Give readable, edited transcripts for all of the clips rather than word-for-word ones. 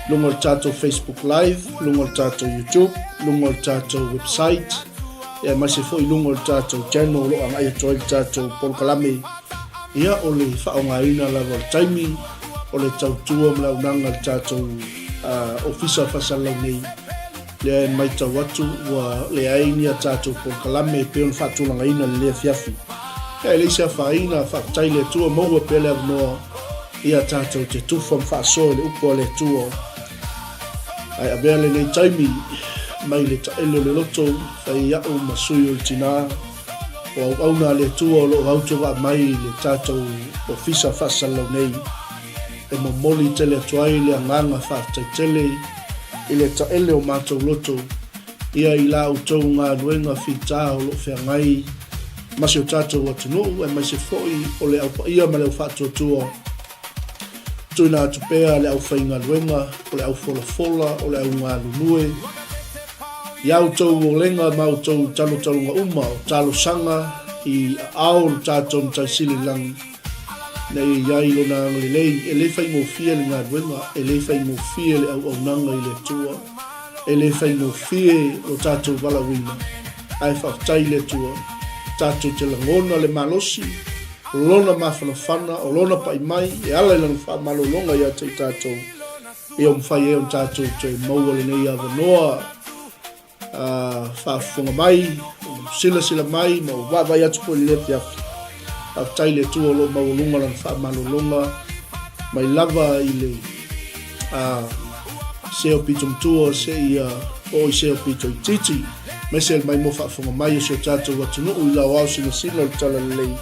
Luga o le tatou Facebook Live, luga o le tatou YouTube, luga o le tatou website, ia aemaise foi luga o le tatou channel o lo o agai atu ai le tatou polokalame. Ia o le faaaogaina lava o le taimi o le tautua ma le auaunaga a le tatou uh, ofisa faasalalau nei lea e matau atu ua leai ni a tatou polokalame e pei ona faatulagaina i lenei afiafi. Ia e leai se afaina, faafetai i le Atua, maua pea le avanoa ia tatou te tufa ma faasoa i le upu a le Atua. Ae avea lenei taimi mai le taele o le loto, fai au ma sui o le tina, o auauna a le Atua o lo o autovaa mai i le tatou ofisa faasalalau nei. E momoli tele atu ai le agaga faafetai tele i le taele o matou loto ia i la outou galuega fita o lo o feagai ma si o tatou atunuu aemaise foi o le au paia ma le au faatuatua. Tuuina atu pea le aufaigaluega, o le au folafola, o le au galulue i a outou olega ma outou talotaloga uma o talosaga i aao o le tatou Matai Sili i le Lagi. Ina ia i ai Lona agalelei, e le faigofie le galuega, e le faigofie le auaunaga i le Atua, e le faigofie lo tatou valaauina, ae faafetai i le Atua, tatou te lagona le malosi, Lona mafanafana, o Lona pai mai, e ala i Lana faamalologa ia te i tatou, ia mafai ai ona tatou toe maua lenei avanoa. faafofoga mai, silasila mai ma vaavaai atu foi i le afiafi. Faafetai i le Atua o lo o maualuga lana faamalologa mai lava i le sea o pito matua seia oo i sea o pito itiiti, aemaise le maimoa faafofoga mai o si o tatou atunuu i lao ao sinasina o le Talalelei.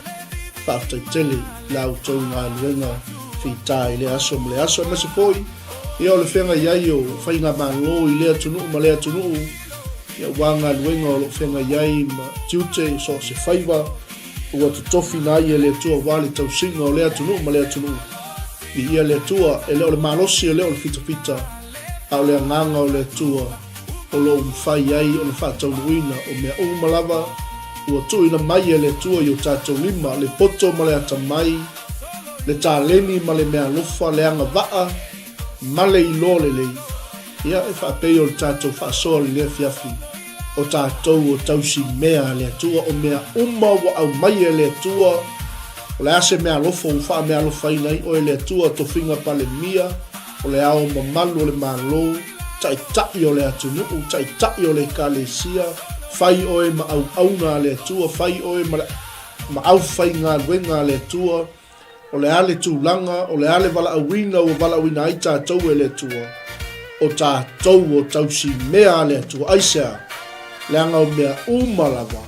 Faafetai tele i la outou galuega fita i lea aso ma lea aso, aemaise foi Ia o le feagai ai o faigamalo i lea atunuu ma lea atunuu, ia aua galuega o lo o feagai ai ma tiute so o se faiva ua totofina ai e le Atua aua le tausiga o lea atunuu ma lea atunuu. Viia le Atua, e le o le malosi e le o le fitafita, a o le agaga o le Atua o lo o mafai ai ona faataunuuina o mea uma lava ua tuuina mai e le Atua i o tatou lima, le poto ma le atamai, le taleni ma le meaalofa, le agavaa ma le iloa lelei, ia e faapei o le tatou faasoa i lenei afiafi, o tatou o tausi mea a le Atua, o mea uma ua aumai e le Atua, o le a se meaalofa ua faameaalofaina ai oe e le Atua, tofiga Palemia, o le Ao Mamalu o le Malo, Taitai o le atunuu, Taitai o le Ekalesia, fai oe ma auauna a le Atua, fai oe ma le ma aufaigaluega a le Atua, o le a le tulaga, o le a le valaauina ua valaauina ai tatou e le Atua, o tatou o tausimea a le Atua. Aisea? Leaga o mea uma lava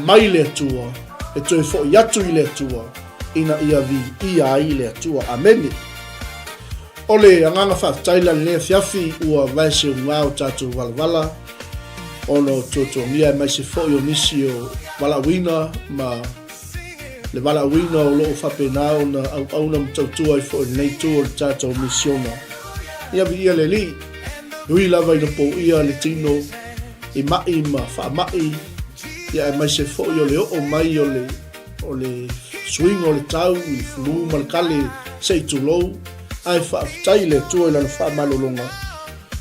mai le Atua e toe foi atu i le Atua ina ia viia ai le Atua. Amene. O le agaga faafetai la lenei afiafi ua vaeseuga o tatou valavala ona o tuatuagia aemaise foi o nisi o valaauina ma le valaauina o lo o faapena ona auauna ma tautua ai foi i lenei itu o le tatou misiona. Ia viia le Alii, ui lava ina poia le tino i ma'i ma faama'i, ia aemaise foi o le oo mai o le, o le suiga o le tau i le flu ma le kale se i tulou, ae faafetai i le Atua i lana faamalologa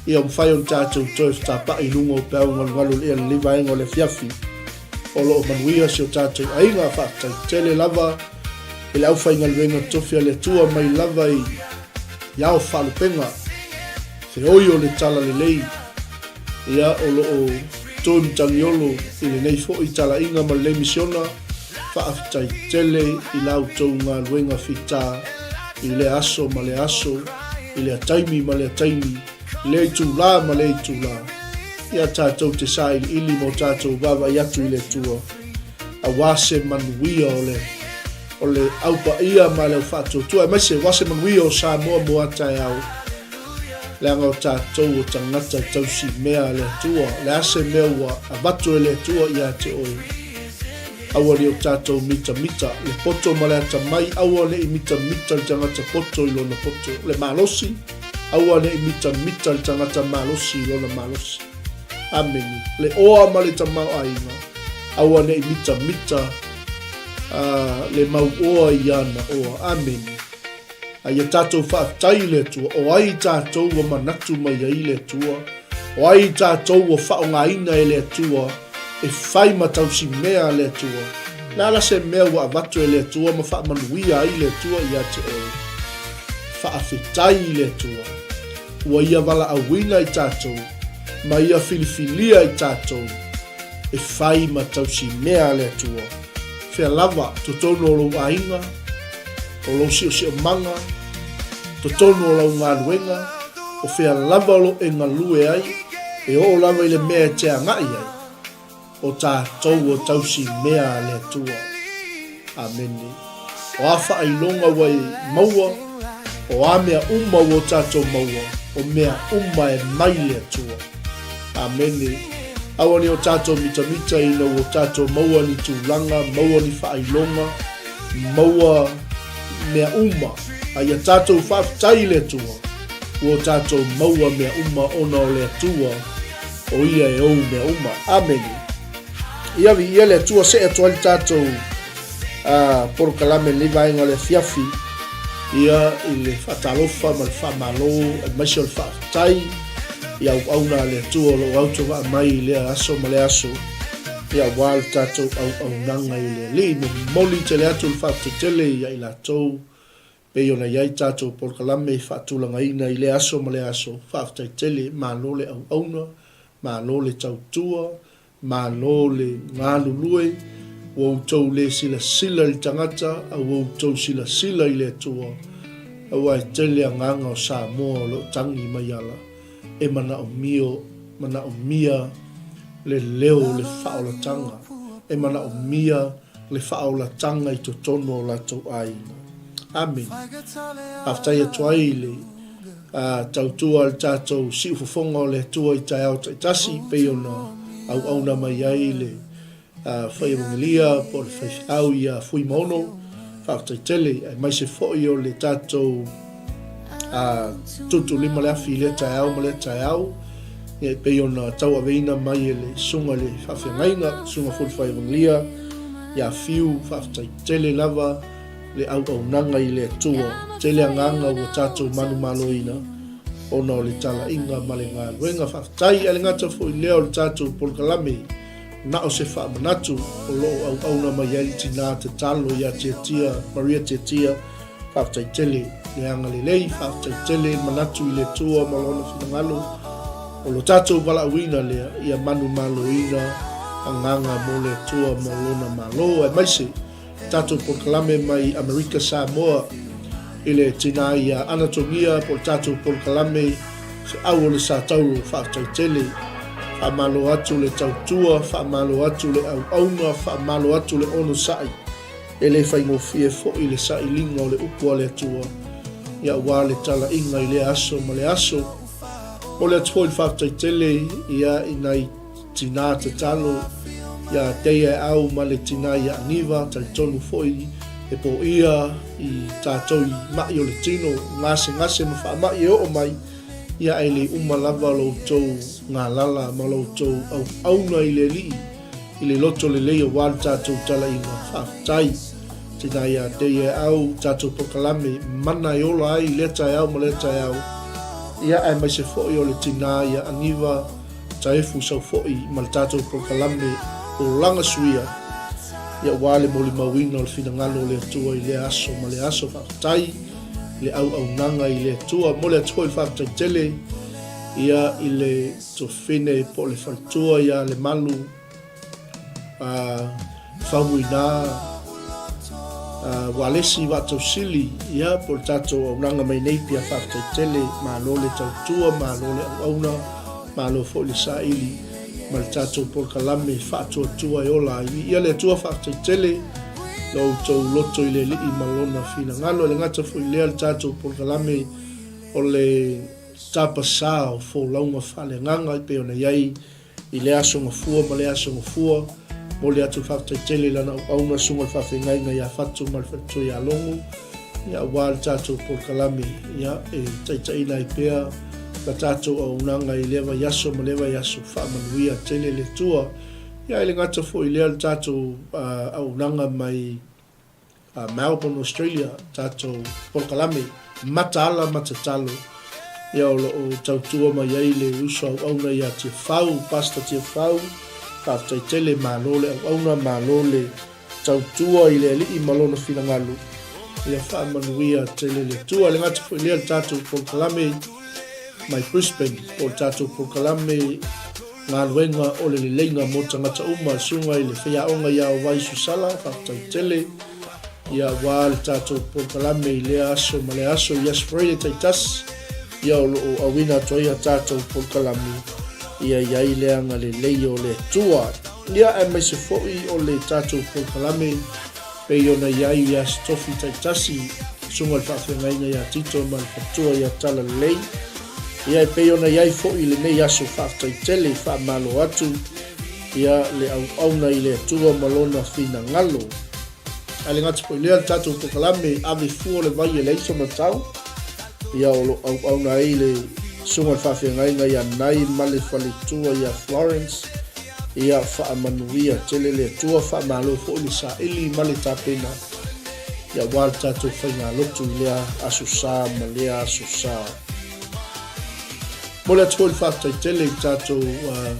Ia mafai ona tatou toe fetapa'i i luga o peau galugalu o le ea lenei vaega o le afiafi. O lo o manuia si o tatou aiga, faafetai tele lava i le aufaigaluega tofi a le Atua mai lava i ao faalupega, feoi o le talalelei, ia o lo o toe matagiolo i lenei foi talaiga ma lenei misiona, faafetai tele i la outou galuega fita i lea aso ma lea aso. i lea taimi ma lea taimi, i lea itulā ma lea itulā. Ia tatou te sailiili ma o tatou vaavaai atu i le Atua, aua se manuia o le o le au paia ma le au faatuatua, aemaise aua se manuia o Samoa mo a taeao, leaga o tatou o tagata tausi mea a le Atua, o le a se mea ua avatu e le Atua ia te oe, Aua ne i o tatou mitamita le poto ma le atamai, aua ne i mitamita le tagata poto i lona poto, le malosi, aua ne i mitamita le tagata malosi i lona malosi. Amene. Le oa ma le tamaoaiga, aua ne i mitamita le mau oa i ana oa. Amene. A ia tātou faafetai i le Atua, o ai tātou ua manatu mai ai le Atua, o ai tātou ua faaaogaina e le Atua e fai ma tausimea a le Atua. O le a la se mea ua avatu e le Atua ma faamanuia ai le Atua ia te oe? Faafetai i le Atua, ua Ia valaauina i tātou, ma Ia filifilia i tātou e fai ma tausimea a le Atua. Fea lava, totonu o lou aiga, o lou siosiomaga, totonu o lau galuega, o fea lava o lo e galue ai, e oo lava i le mea e te agai ai, o tatou o tausi mea a le Atua. Amene. O a faailoga ua e maua, o a mea uma ua o tatou maua, o mea uma e mai le Atua. Amene. Aua ne o tatou mitamita ina ua o tatou maua ni tulaga, maua ni faailoga, maua mea uma, a ia tatou faafetai i le Atua, ua o tatou maua mea uma ona o le Atua, o Ia e ou mea uma. Amene. Ia viia le Atua, see atu ai le tatou polokalame i lenei vaega o le afiafi, ia i le faatalofa ma le faamalo, aemaise o le faafetai i auauna a le Atua o lo o autovaa mai i lea aso ma lea aso, ia aua le tatou auaunaga i le Alii. Momoli tele atu le faafetai tele ia i latou pei ona i ai tatou polokalame faatulagaina i lea aso ma lea aso. Faafetai tele, malo le auauna, malo le tautua, malo le galulue, ua outou le silasila i le tagata, a ua outou silasila i le Atua, aua e tele agaga o Samoa o lo o tagi mai ala e manaomio, manaomia le leo o le faaolataga, e manaomia le faaolataga i totonu o latou aiga. Amene. Faafetai atu ai i le tautua a le tatou siufofoga o le Atua i taeao taitasi, pei ona auauna mai ai le Fai Evagelia po o le faifeau ia Fuimaono, faafetai tele, aemaise foi o le tatou tuutuulima le afi i lea taeao ma lea taeao, ia e pei ona tauaveina mai e le susuga i le faafeagaiga, susuga foi le Fai Evagelia ia Fiu, faafetai tele lava le auaunaga i le Atua, tele agaga ua tatou manumaloina ona o le talaiga ma le galuega. Faafetai, ae le gata foi i lea o le tatou polokalame. Na o se faamanatu o lo o auauna mai ai le tinā tatalo iā Tiatia, Maria Tiatia, faafetai tele le agalelei, faafetai tele le manatu i le Atua ma Lona finagalo. O lo tatou valaauina lea ia manumaloina agaga mo le Atua ma Lona Malo, aemaise tatou polokalame mai Amerika Samoa i le tina ia Anatogia po o le tatou polokalame Feau o le Satauro. Faafetai tele. Faamalo atu le tautua, faamalo atu le auauna, faamalo atu le onosai. E le faigofie foi le sailiga o le upu a le Atua ia aua le talaiga i lea aso ma le aso. Momoli atu foi le faafetai tele ia i nai Tinā tatalo ia Teia Au ma le tinā ia Aniva, talitonu foi e pōia i tātou i maʻi o le tino, gasegase ma faamaʻi e oo mai, ia ae le uma lava lo outou galala ma lo outou auauna i le Alii i le loto lelei aua le tatou talaiga. Faafetai tinā ia Teia Au, tatou polokalame mana e ola ai i lea taeao ma lea taeao, ia aemaise foi o le tinā ia Aniva, Taefu sau foi ma le tatou polokalame Olaga Suia, ia aua le molimauina o le finagalo o le Atua i lea aso ma lea aso. Faafetai i le auaunaga i le Atua. Momoli atu foi le faafetai tele ia i le tuafafine po o le faletua ia Lemalu Faumuina Walesi Vaatausili, ia, po o le tatou auaunaga mai nei pia. Faafetai tele, malo le tautua, malo le auauna, malo foi le saili ma le tatou polokalame faatuatua e ola ai. Viia le Atua, faafetai tele lo outou loto i le Alii ma Lona finagalo. E le gata foi i lea le tatou polokalame o le tapasā o folauga faaleagaga e pei ona i ai I lea aso gafua ma lea aso gafua, momoli atu le faafetai tele i lana auauna, susuga i le faafeagaiga ia Fatu ma le faletua ia Logo, ia aua le tatou polokalame, ia e taitaiina ai pea la tatou auaunaga i lea vaiaso ma lea vaiaso, faamanuia tele le Atua. Ia e le gata foi i lea le tatou auaunaga mai Melbourne, Australia, tatou polokalame. Mataala ma tatalo, ia o lo o tautua mai ai le uso auauna ia Tiafau, Pastor Tiafau, faafetai tele, malo le auauna, malo le tautua i le Alii ma Lona finagalo, ia faamanuia tele le Atua. E le gata foi i lea le tatou polokalame mai Brisbane, po o le tatou polokalame Galuega o le Leleiga mo Tagata Uma, Susuga i le Faiaoga ia Owai Susala, faafetai tele. Ia aua le tatou polokalame i lea aso ma lea aso i Aso Faraile taitasi, ia o lo o auina atu ai a tatou polokalame, ia i ai le agalelei o le Atua. Ia aemaise foi o le tatou polokalame pei ona i ai i Aso Tofi taitasi, Susuga i le Faafeagaiga ia Tito ma le Faletua ia Talalelei, ia e pei ona i ai foi i lenei aso faafetai tele, faamalo atu ia le auauna i le Atua ma Lona finagalo. Ae le gata foi i lea, le tatou polokalame Ave Fua le Vai e Leai Sona Tau, ia o lo o auauna ai le Susuga i le Faafeagaiga ia Nai ma le Faletua ia Florence, ia faamanuia tele le Atua, faamalo foi le saili ma le tapena, ia aua le tatou faigalotu i lea Aso Sa ma lea Aso Sa. Momoli atu foi le faafetai tele i tatou uh,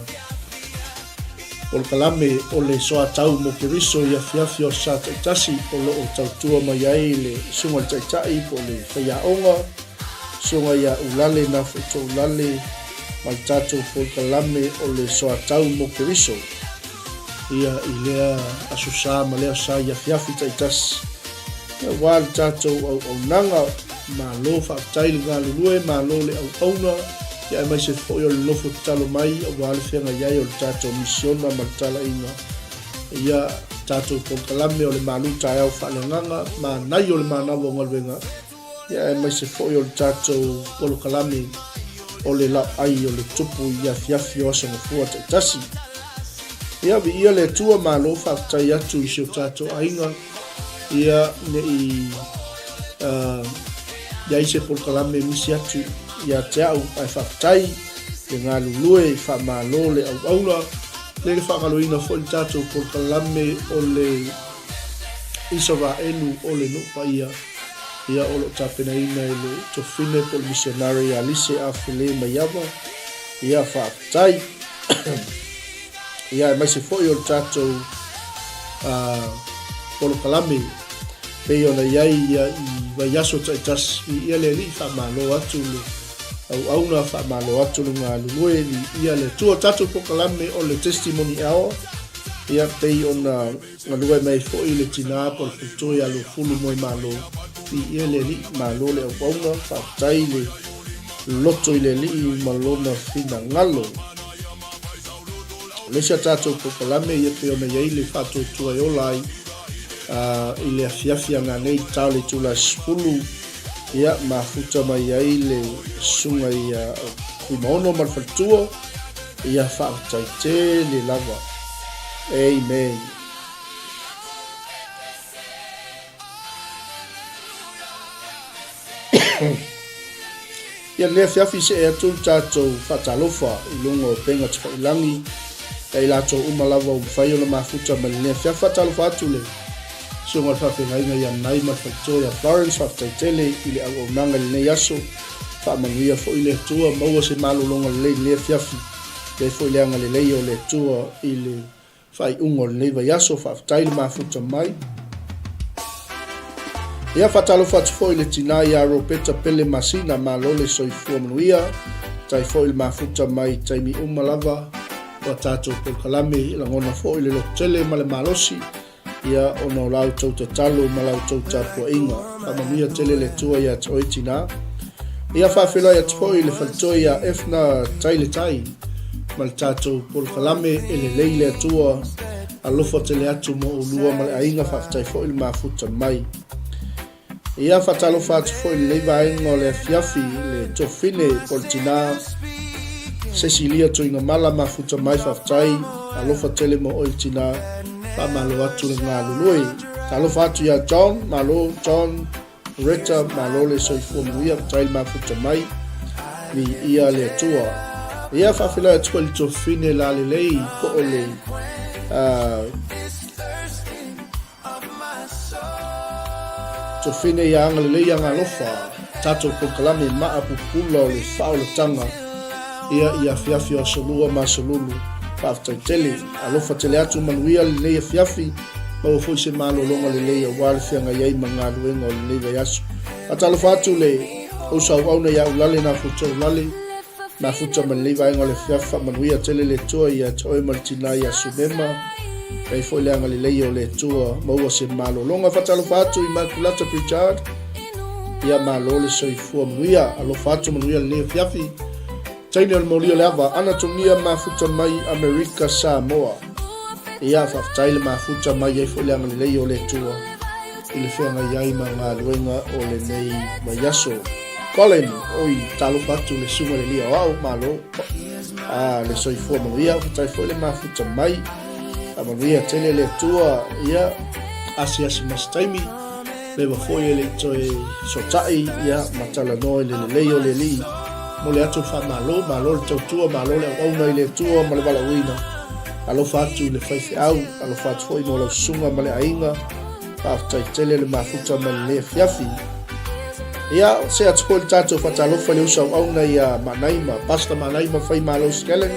Polokalame o le Soatau mo Keriso i afiafi o Aso Sa taitasi o lo o tautua mai ai le Susuga i le Taitai po o le Faiaoga, Susuga ia Ulale Nafoetoulale ma le tatou Polokalame o le Soatau mo Keriso ia i lea Aso Sa ma lea Aso Sa i afiafi taitasi. Aua le tatou auaunaga, malo faafetai le galulue, malo le auauna, ia aemaise foi o le nofo tatalo mai aua le feagai ai o le tatou misiona ma le talaiga. Ia tatou polokalame o le malu taeao faaleagaga, manaia o le manawa o galuega, ia aemaise foi o le tatou polokalame o le laoai o le tupu i afiafi o Aso Gafua taitasi. Ia viia le Atua, malo faafetai atu i si o tatou aiga. Ia ne i uh, iai se polokalame misi atu ia te au, ae faafetai le galulue, faamalo le auauna, le le faagaloina foi le tatou polokalame o le Isaraelu o le nuu paia, ia o lo o tapenaina e le Tofine po o le misionare ia Lise Afele Maiava, ia faafetai. Ia aemaise foi o le tatou uh, polokalame pei ona i ai ia i vaiaso taitasi, viia le Alii, faamalo atu le auauna, faamalo atu le galulue, viia le Atua. Tatou polokalame o le Testimony Hour, ia pei ona galue mai foi le tinā po o le faletua ia Lofulu Moemalo, viia le Alii, malo le auauna, faafetai le loto i le Alii ma lona finagalo. O le isi a tatou polokalame ia pei ona i ai le faatuatua e ola ai i le afiafi a nanei i tao le itula 10 ia mafuta mai ai le susuga ia Tuimaono ma le faletua ia faafetai tele lava. Amen. Ia lenei afiafi see atu le tatou faatalofa i luga o upega tafailangi ia i latou uma lava ua mafai ona mafuta mai lenei afiafi. Faatalofa atu le Susuga i le Faafeagaiga ia Nai ma le Faletua ia Florence, faafetai tele i le auaunaga i lenei aso. Faamanuia foi le Atua, maua se malologa lelei i lenei afiafi. I ai foi le agalelei o le Atua i le faaiuga o lenei vaiaso, faafetai le mafuta mai. Ia faatalofa atu foi i le tinā ia Ropeta Pele Masina, malo le soifua manuia, tai foi le mafuta mai taimi uma lava o a tatou polokalame, lagona foi le lototele ma le malosi, Ia, ona o la outou tatalo ma la outou tapuaiga. Faamanuia tele le Atua ia te oe tinā. Ia, faafeiloai atu foi i le faletoa ia Efna Tailetai ma le tatou polokalame e lelei le Atua. Alofa tele atu mo oulua ma le aiga, faafetai foi le mafuta mai. Ia, faatalofa atu foi i lenei vaega o le afiafi i le Tofine po o le tina Cecilia Tuigamala mafuta mai, faafetai, alofa tele mo oe le tina, faamalo atu le galulue. Talofa atu ia John, malo John, Retta, malo le soifua manuia, faafetai le mafuta mai, viia le Atua. Ia, faafeiloai atu foi i le Tofine Lalelei po o le uh, Tofine ia agalelei agalofa. tatou polokalame maa pupula o le faaolataga ia i afiafi o Asolua ma Asolulu. Faafetai tele. Alofa tele atu manuia lenei afiafi. Maua foi se malologa lelei aua le feagai ai ma galuega o lenei vaiaso. Faatalofa atu le uso auauna ia Ulale Nafuta Ulale. Mafuta ma lenei vaega o le afiafi faamanuia tele le Atua ia te oe ma le tina ia Sumema. Fai foi le agalelei o le Atua maua se malologa. Faatalofa atu i Makulata Pritchard. Ia malo le soifua manuia. Alofa atu manuia lenei afiafi. Teine o le moli o le ava, Ana Togia mafuta mai Amerika Samoa. Ia faafetai le mafuta mai ai foi le agalelei o le Atua i le feagai ai ma galuega o lenei vaiaso. Colin, oi, talofa atu le susuga le lia o au, malo. Ah, le soifua manuia, faafetai foi le mafuta mai. Faamanuia tele le Atua, ia, asiasi mai se taimi. Leva foi e le i toe sotai, ia, ma talanoa i le lelei o le Alii. Momoli atu le faamalo, malo le tautua, malo le auauna i le Atua ma le valaauina. Alofa atu i le faifeau, alofa atu foi mo lau susuga ma le aiga. Faafetai tele le mafuta mai lenei afiafi. Ia, see atu foi le tatou faatalofa i le uso auauna ia Maanaima, Pastor Maanaima Faimalo Skellen.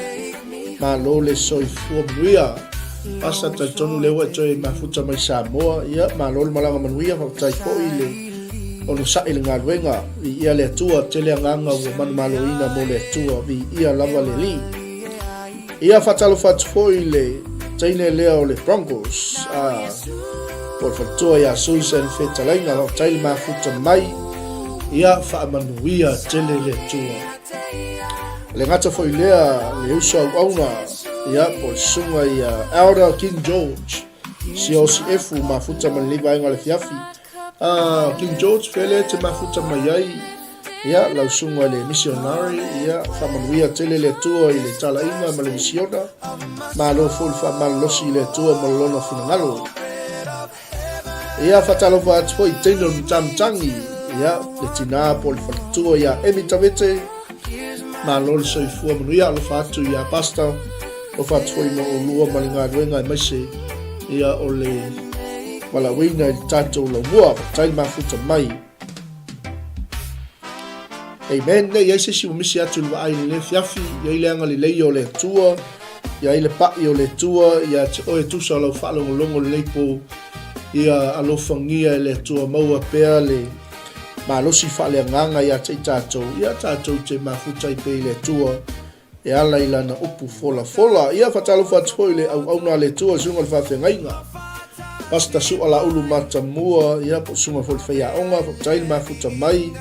Malo le soifua manuia. Pastor, talitonu lea ua e toe mafuta mai Samoa. Ia, malo le malaga manuia, faafetai foi le onosai i le galuega. Viia le Atua, tele agaga ua manumaloina mo le Atua. Viia lava le Alii. Ia, faatalofa atu foi i le teine lea o le Broncos, a po o le faletua ia Susan Fetalaiga, faafetai le mafuta mai. Ia, faamanuia tele le Atua. E le gata foi lea le uso auauna, ia, po o le susuga ia Elder King George, COCF, mafuta ma lenei vaega o le afiafi. Ah, King George, fea lea e te mafuta mai ai, ia, lau susuga i le missionary, ia, faamanuia tele le Atua i le talaiga ma le misiona, malo foi le faamalolosi i le Atua ma lona finagalo. Ia, faatalofa atu foi i teine o le Matamatagi, ia, le tinā po o le faletua ia Emi Tavete, malo le soifua manuia, alofa atu ia Pastor, alofa atu foi mo olua ma le galuega aemaise ia o le valaauina i le tatou laumua. Faafetai le mafuta mai. Amen. Nei ai se isi ua misi atu i le vaai i lenei afiafi, i ai le agalelei o le Atua, i ai le pa'i o le Atua ia te oe tusa o lau faalogologo i lenei po, ia alofagia e le Atua maua pea le malosi faaleagaga ia te i tatou, ia tatou te mafuta ai pea i le Atua e ala i lana upu folafola. Ia faatalofa atu foi i le auauna a le Atua, susuga i le faafeagaiga, Pastor Su'a Laulu Matamua, ia po o susuga foi i le faiaoga, faafetai le mafuta mai.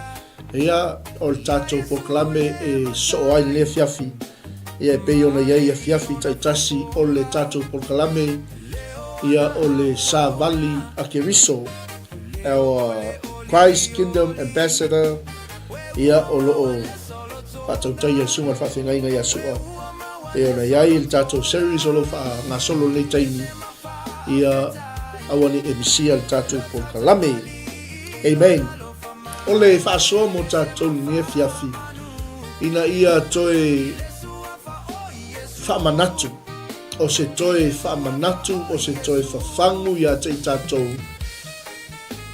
Ia, o le tatou polokalame e soo ai lenei afiafi, ia e pei ona i ai afiafi taitasi o le tatou polokalame, ia o le Savali a Keriso, our Christ Kingdom Ambassador, ia o lo o faatautaia e Susuga i le Faafeagaiga ia Su'a pei ona i ai le tatou series o lo o faagasolo lenei taimi, ia aua ne i e misia le tatou polokalame. Amen. O le faasoa mo tatou lenei afiafi ina ia toe faamanatu, o se toe faamanatu, o se toe fafagu ia te i tatou,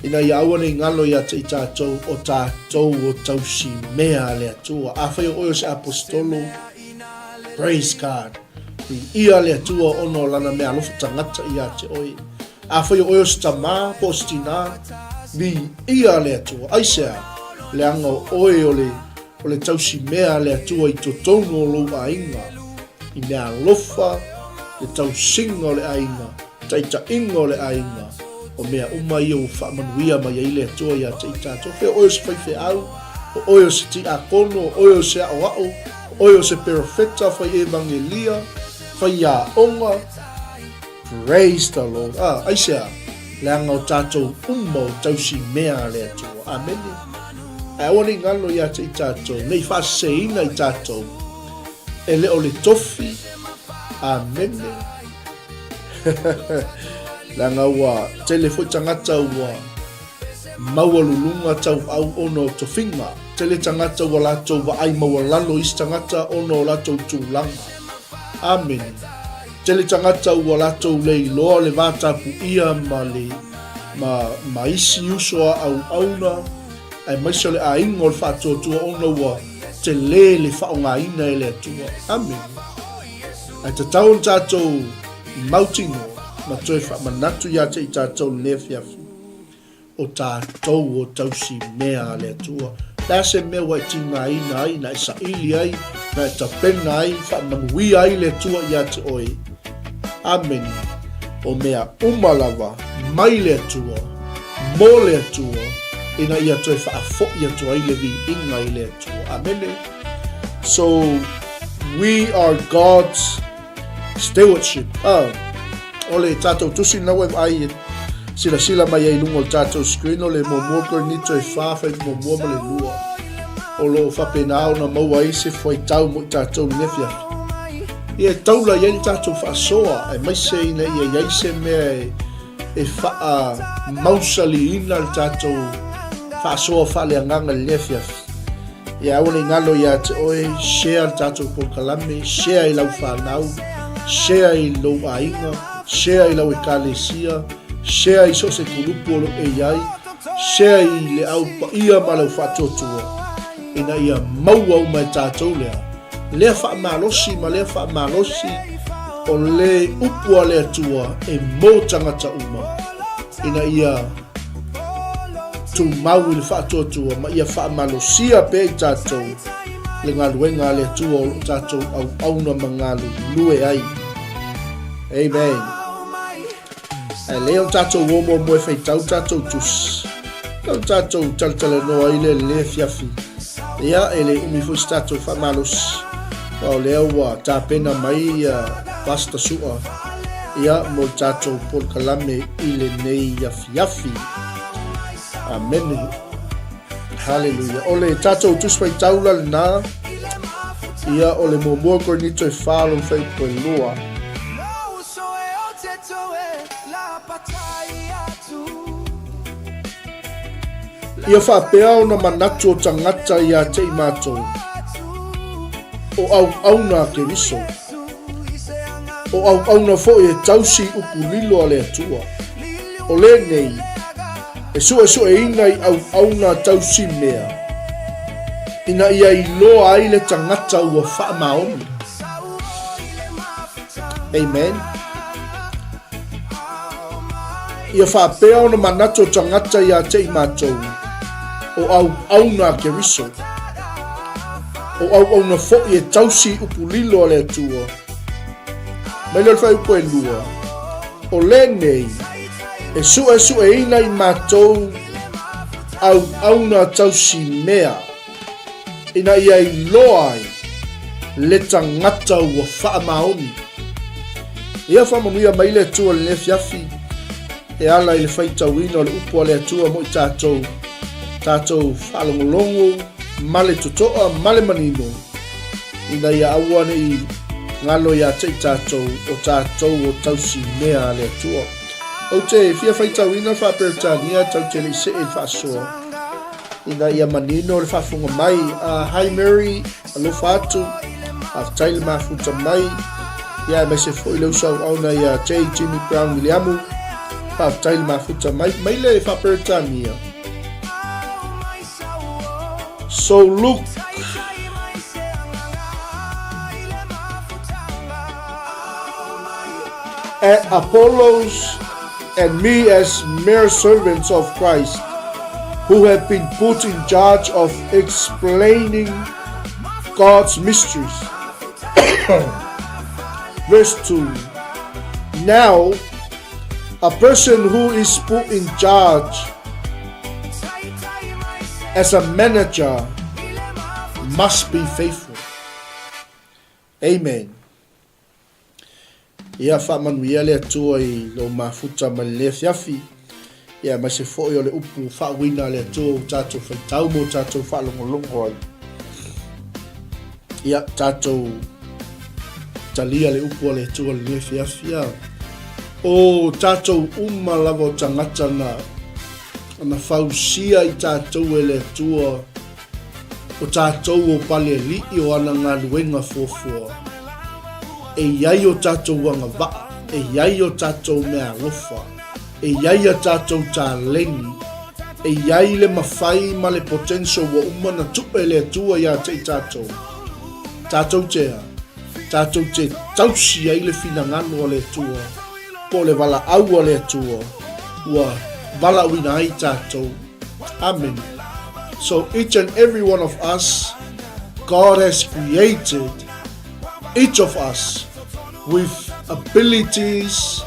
Ina ia aua ne i galo ia te i tatou o tatou o tausi mea a le Atua. Afai o oe o se Aposetolo, praise God. Viia le Atua ona o lana mea alofa tagata ia te oe. Afai o oe o se tamā po o se tinā, viia le Atua. Aisea? Leaga o oe o le, o le tausi mea a le Atua i totonu o lou aiga, i mea alofa, le tausiga o le aiga, taitaiga o le aiga, o mea uma ia ua faamanuia mai ai le Atua ia te i tatou. Fea o oe o se faifeau, o oe o se tiakono, o oe o se aoao, o oe o se perofeta, fai evangelia, fai aoga. Praise the Lord. Ah, aisea, leaga o tatou uma o tausi mea a le Atua. Amene. Ae aua ne i galo ia te i tatou, ne i faaseseina i tatou, e le o le tofi. Amene. Leaga ua tele foi tagata ua maualuluga tauau ona o tofiga. Tele tagata ua latou vaai maualalo isi tagata ona o latou tulaga. Amene. Tele tagata ua latou le iloa le va tapuia ma le ma, ma isi uso a auauna. aemaise o le aiga o le faatuatua ona ua tele le faaaogaina e le Atua. Amene. Ae tatau ona tatou mautinoa ma toe faamanatu ia te i tatou i lenei afiafi, o tatou o tausi mea a le Atua. Le a se mea ua e tigaina ai, na e saili ai, na e tapena ai, faamanuia ai le Atua ia te oe. Amene. O mea uma lava mai le Atua, mo le Atua, ina ia toe faafoi atu ai le viiga i le Atua. Amene. So, we are God's stewardship. Ah, o le tatou tusi na ua ai silasila mai ai luga o le tatou screen o le muamua Korinito e 4 fai muamua ma le lua. O lo o faapena ona maua ai se fuaitau mo i tatou i lenei afiafi. Ia e taula i ai le tatou faasoa aemaise ina ia i ai se mea e e faamausaliina le tatou faasoa faaleagaga i lenei afiafi. Ia aua ne i galo ia te oe, share le tatou polokalame, share i lau fanau, share i lou aiga, share i lau ekalesia, share i so o se kulupu o lo o e i ai, share i le au paia ma lau faatuatua, ina ia maua uma e tatou lea, lea faamalosi ma lea faamalosi o le upu a le Atua e mo tagata uma, ina ia tumau i le faatuatua ma ia faamalosia pea i tatou le galuega a le Atua o lo o tatou auauna ma galulue ai. Amen. Ae lei o tatou o muamua e faitau tatou tusi. O tatou talatalanoa ai le le afiafi. Ia, e le umi foi se tatou faamalosi. Aua o lea ua tapena mai ia Pastor Sua ia mo le tatou polokalame i lenei afiafi. Amene. Haleluia. O le tatou tusi faitau la lena, ia o le muamua Korinito e 4 lona fuaiupu e 2. Ia faapea ona manatu o tagata ia te i matou, o auauna a Keriso, o auauna foi e tausi i upu lilo a le Atua. O lenei, e suesueina i auauna tausi mea, ina ia iloa ai le tagata ua faamaoni. Amen. Ia faapea ona manatu o tagata ia te i matou, o auauna a Keriso, o auauna foi e tausi i upu lilo a le Atua. Mai lea o le fuaiupu e 2, o lenei e suesueina i matou auauna tausi mea, ina ia iloa ai le tagata ua faamaoni. Ia faamanuia mai le Atua i lenei afiafi e ala i le faitauina o le upu a le Atua mo i tatou, tatou faalogologo ma le totoa ma le manino, ina ia aua ne i galo ia te i tatou o tatou o tausi mea a le Atua. Ou te fia faitauina le Faa-Peretania tau te le i see i le faasoa. Ina ia manino le faafofoga mai. Hi Mary, alofa atu, faafetai le mafuta mai. Ia aemaise foi le uso auauna ia J. Jimmy Brown Wiliamu, faafetai le mafuta mai, mai le Faa-Peretania. So look at Apollos and me as mere servants of Christ, who have been put in charge of explaining God's mysteries. Verse 2 Now, a person who is put in charge as a manager must be faithful. Amen. Ia faamanuia le Atua i lou mafuta ma lenei afiafi, ia aemaise foi o le upu faauiina a le Atua ua tatou faitau ma ua tatou faalogologo ai. Ia tatou talia le upu a le Atua i lenei afiafi. Ia, o tatou uma lava o tagata na, na fausia i tatou e le Atua, O tatou o Palealii o ana galuega fuafua. E i ai o tatou agavaa, e i ai o tatou meaalofa, e i ai a tatou taleni. E i ai le mafai ma le potential ua uma ona tupe e le Atua ia te i tatou, tatou te a? Tatou te tausi ai le finagalo a le Atua, po o le valaau a le Atua ua valaauina ai tatou. Amene. So each and every one of us, God has created each of us with abilities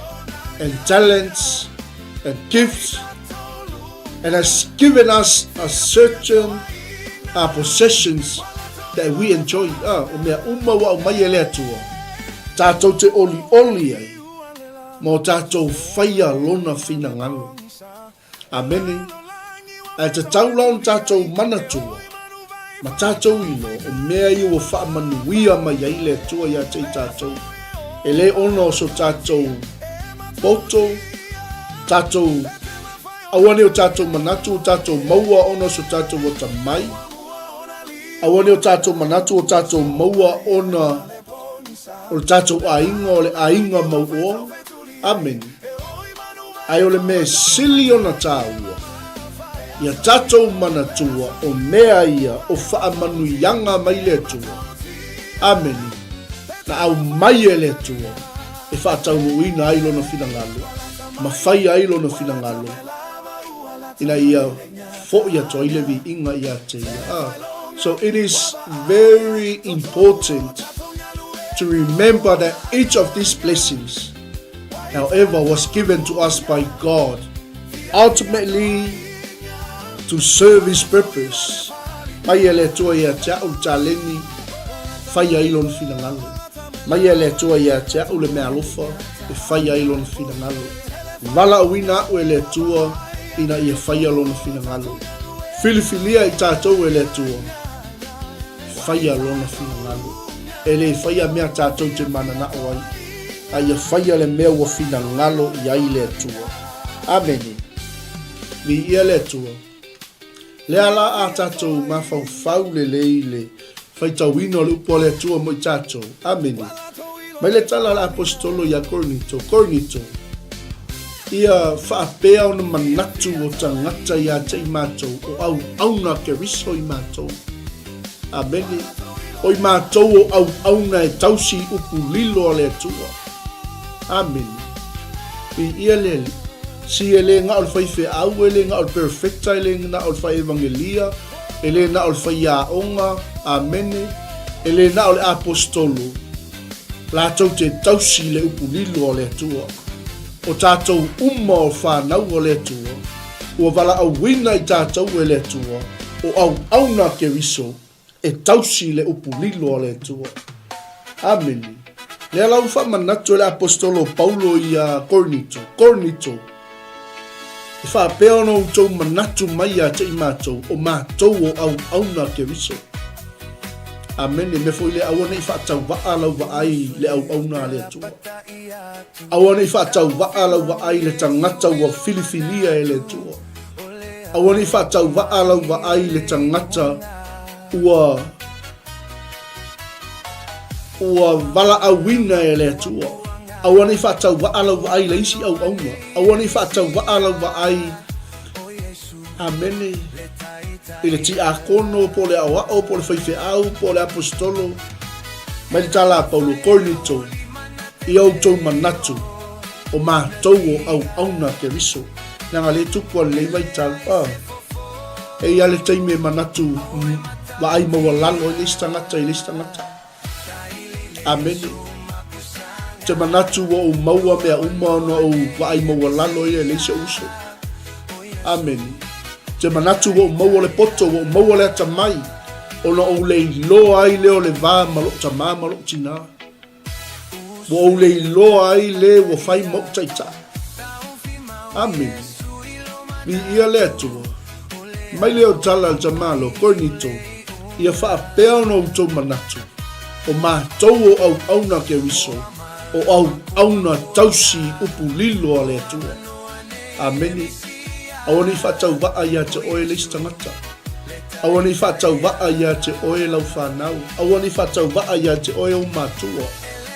and talents and gifts and has given us a certain uh, possessions that we enjoy. Ah, o mea uma ua aumai e le Atua, tātou te olioli ai, ma o tātou whaia lona finangalo. Amene. Ae tatau la ona tātou manatua, ma tātou ilo, o mea ia ua faamanuia mai ai le Atua ia te i tātou, e le ona o so tātou poto, tātou Aua nei o tātou manatu o tātou maua ona o so tātou atamai. Aua nei o tātou manatu o tātou maua ona o le tātou aiga, o le aiga mauoa. Amene. Ae o le mea sili ona tāua, ia tātou manatua o mea ia o faamanuiaga mai le Atua. Amene. Na aumai e le Atua e faataunuuina ai Lona finagalo, ma faia ai Lona finagalo, ina ia foʻi atu ai le viiga ia te ia. Ah, so it is very important to remember that each of these blessings, however, was given to us by God, ultimately to serve His purpose. Mai e le Atua ia te a'u le taleni, faia ai Lona finagalo. Mai e le Atua ia te a'u le meaalofa, e faia ai Lona finagalo. Valaauina a'u e le Atua ina ia faia Lona finagalo. Filifilia i tatou e le Atua, faia Lona finagalo. E le faia mea tatou te mananao ai, a ia faia le mea ua finagalo i ai le Atua. Amene. Viia le Atua. Lea la a tatou mafaufau lelei i le faitauina o le upu a le Atua mo i tatou. Amene. Mai le tala a le Aposetolo ia Korinito, Korinito, ia faapea ona manatu o tagata ia te i matou, o auauna a Keriso i matou. Amene. O i matou o auauna e tausi i upu lilo a le Atua. Amene. Viia le Alii. Si e le na o le faifeau, e le na o le perfecta, e le na o le faievangelia, e le na o le faiaoga, amene, e le na o le aposetolo, latou te tausi i le upu lilo a le Atua. O tatou uma o fanau a le Atua, ua valaauina i tatou e le Atua, o auauna a Keriso, e tausi i le upu lilo a le Atua. Amene. Lea la ua faamanatu e le Aposetolo o Paulo ia Korinito, Korinito, e faapea ona outou manatu mai ia te i matou, o matou o auauna a Keriso. Amene. Mea foi lea, aua ne i faatauvaa lau vaai i le auauna a le Atua. Aua ne i faatauvaa lau vaai i le tagata ua filifilia e le Atua. Aua ne i faatauvaa lau vaai i le tagata ua ua valaauina e le Atua. Aua ne i faatauvaa lau vaai i le isi auauna. Aua ne i faatauvaa lau vaai, amene, i le tiakono, po o le aoao, po o le faifeau, po o le aposetolo. Mai le tala a Paulo, Korinito, i outou manatu, o matou o auauna a Keriso. Leaga lea e tupu a lelei vaitau. Ah. E i ai le taimi e manatu vaai maualalo ai le isi tagata i le isi tagata. Amene. Te manatu ua ou maua mea uma ona ou vaai maualalo ia i le isi ou uso. Amene. Te manatu ua ou maua le poto, ua ou maua le atamai, ona ou le iloa ai lea o le va ma lou tamā ma lou tinā. Ua ou le iloa ai le ua fai ma ou taitai. Amene. Viia le Atua. Mai lea o tala a le tamalo, Korinito, ia faapea ona outou manatu, o matou o auauna a Keriso, o auauna tausi upu lilo a le Atua. Amene. Aua ne i faatauvaa ia te oe le isi tagata. Aua ne i faatauvaa ia te oe lau fanau. Aua ne i faatauvaa ia te oe ou matua.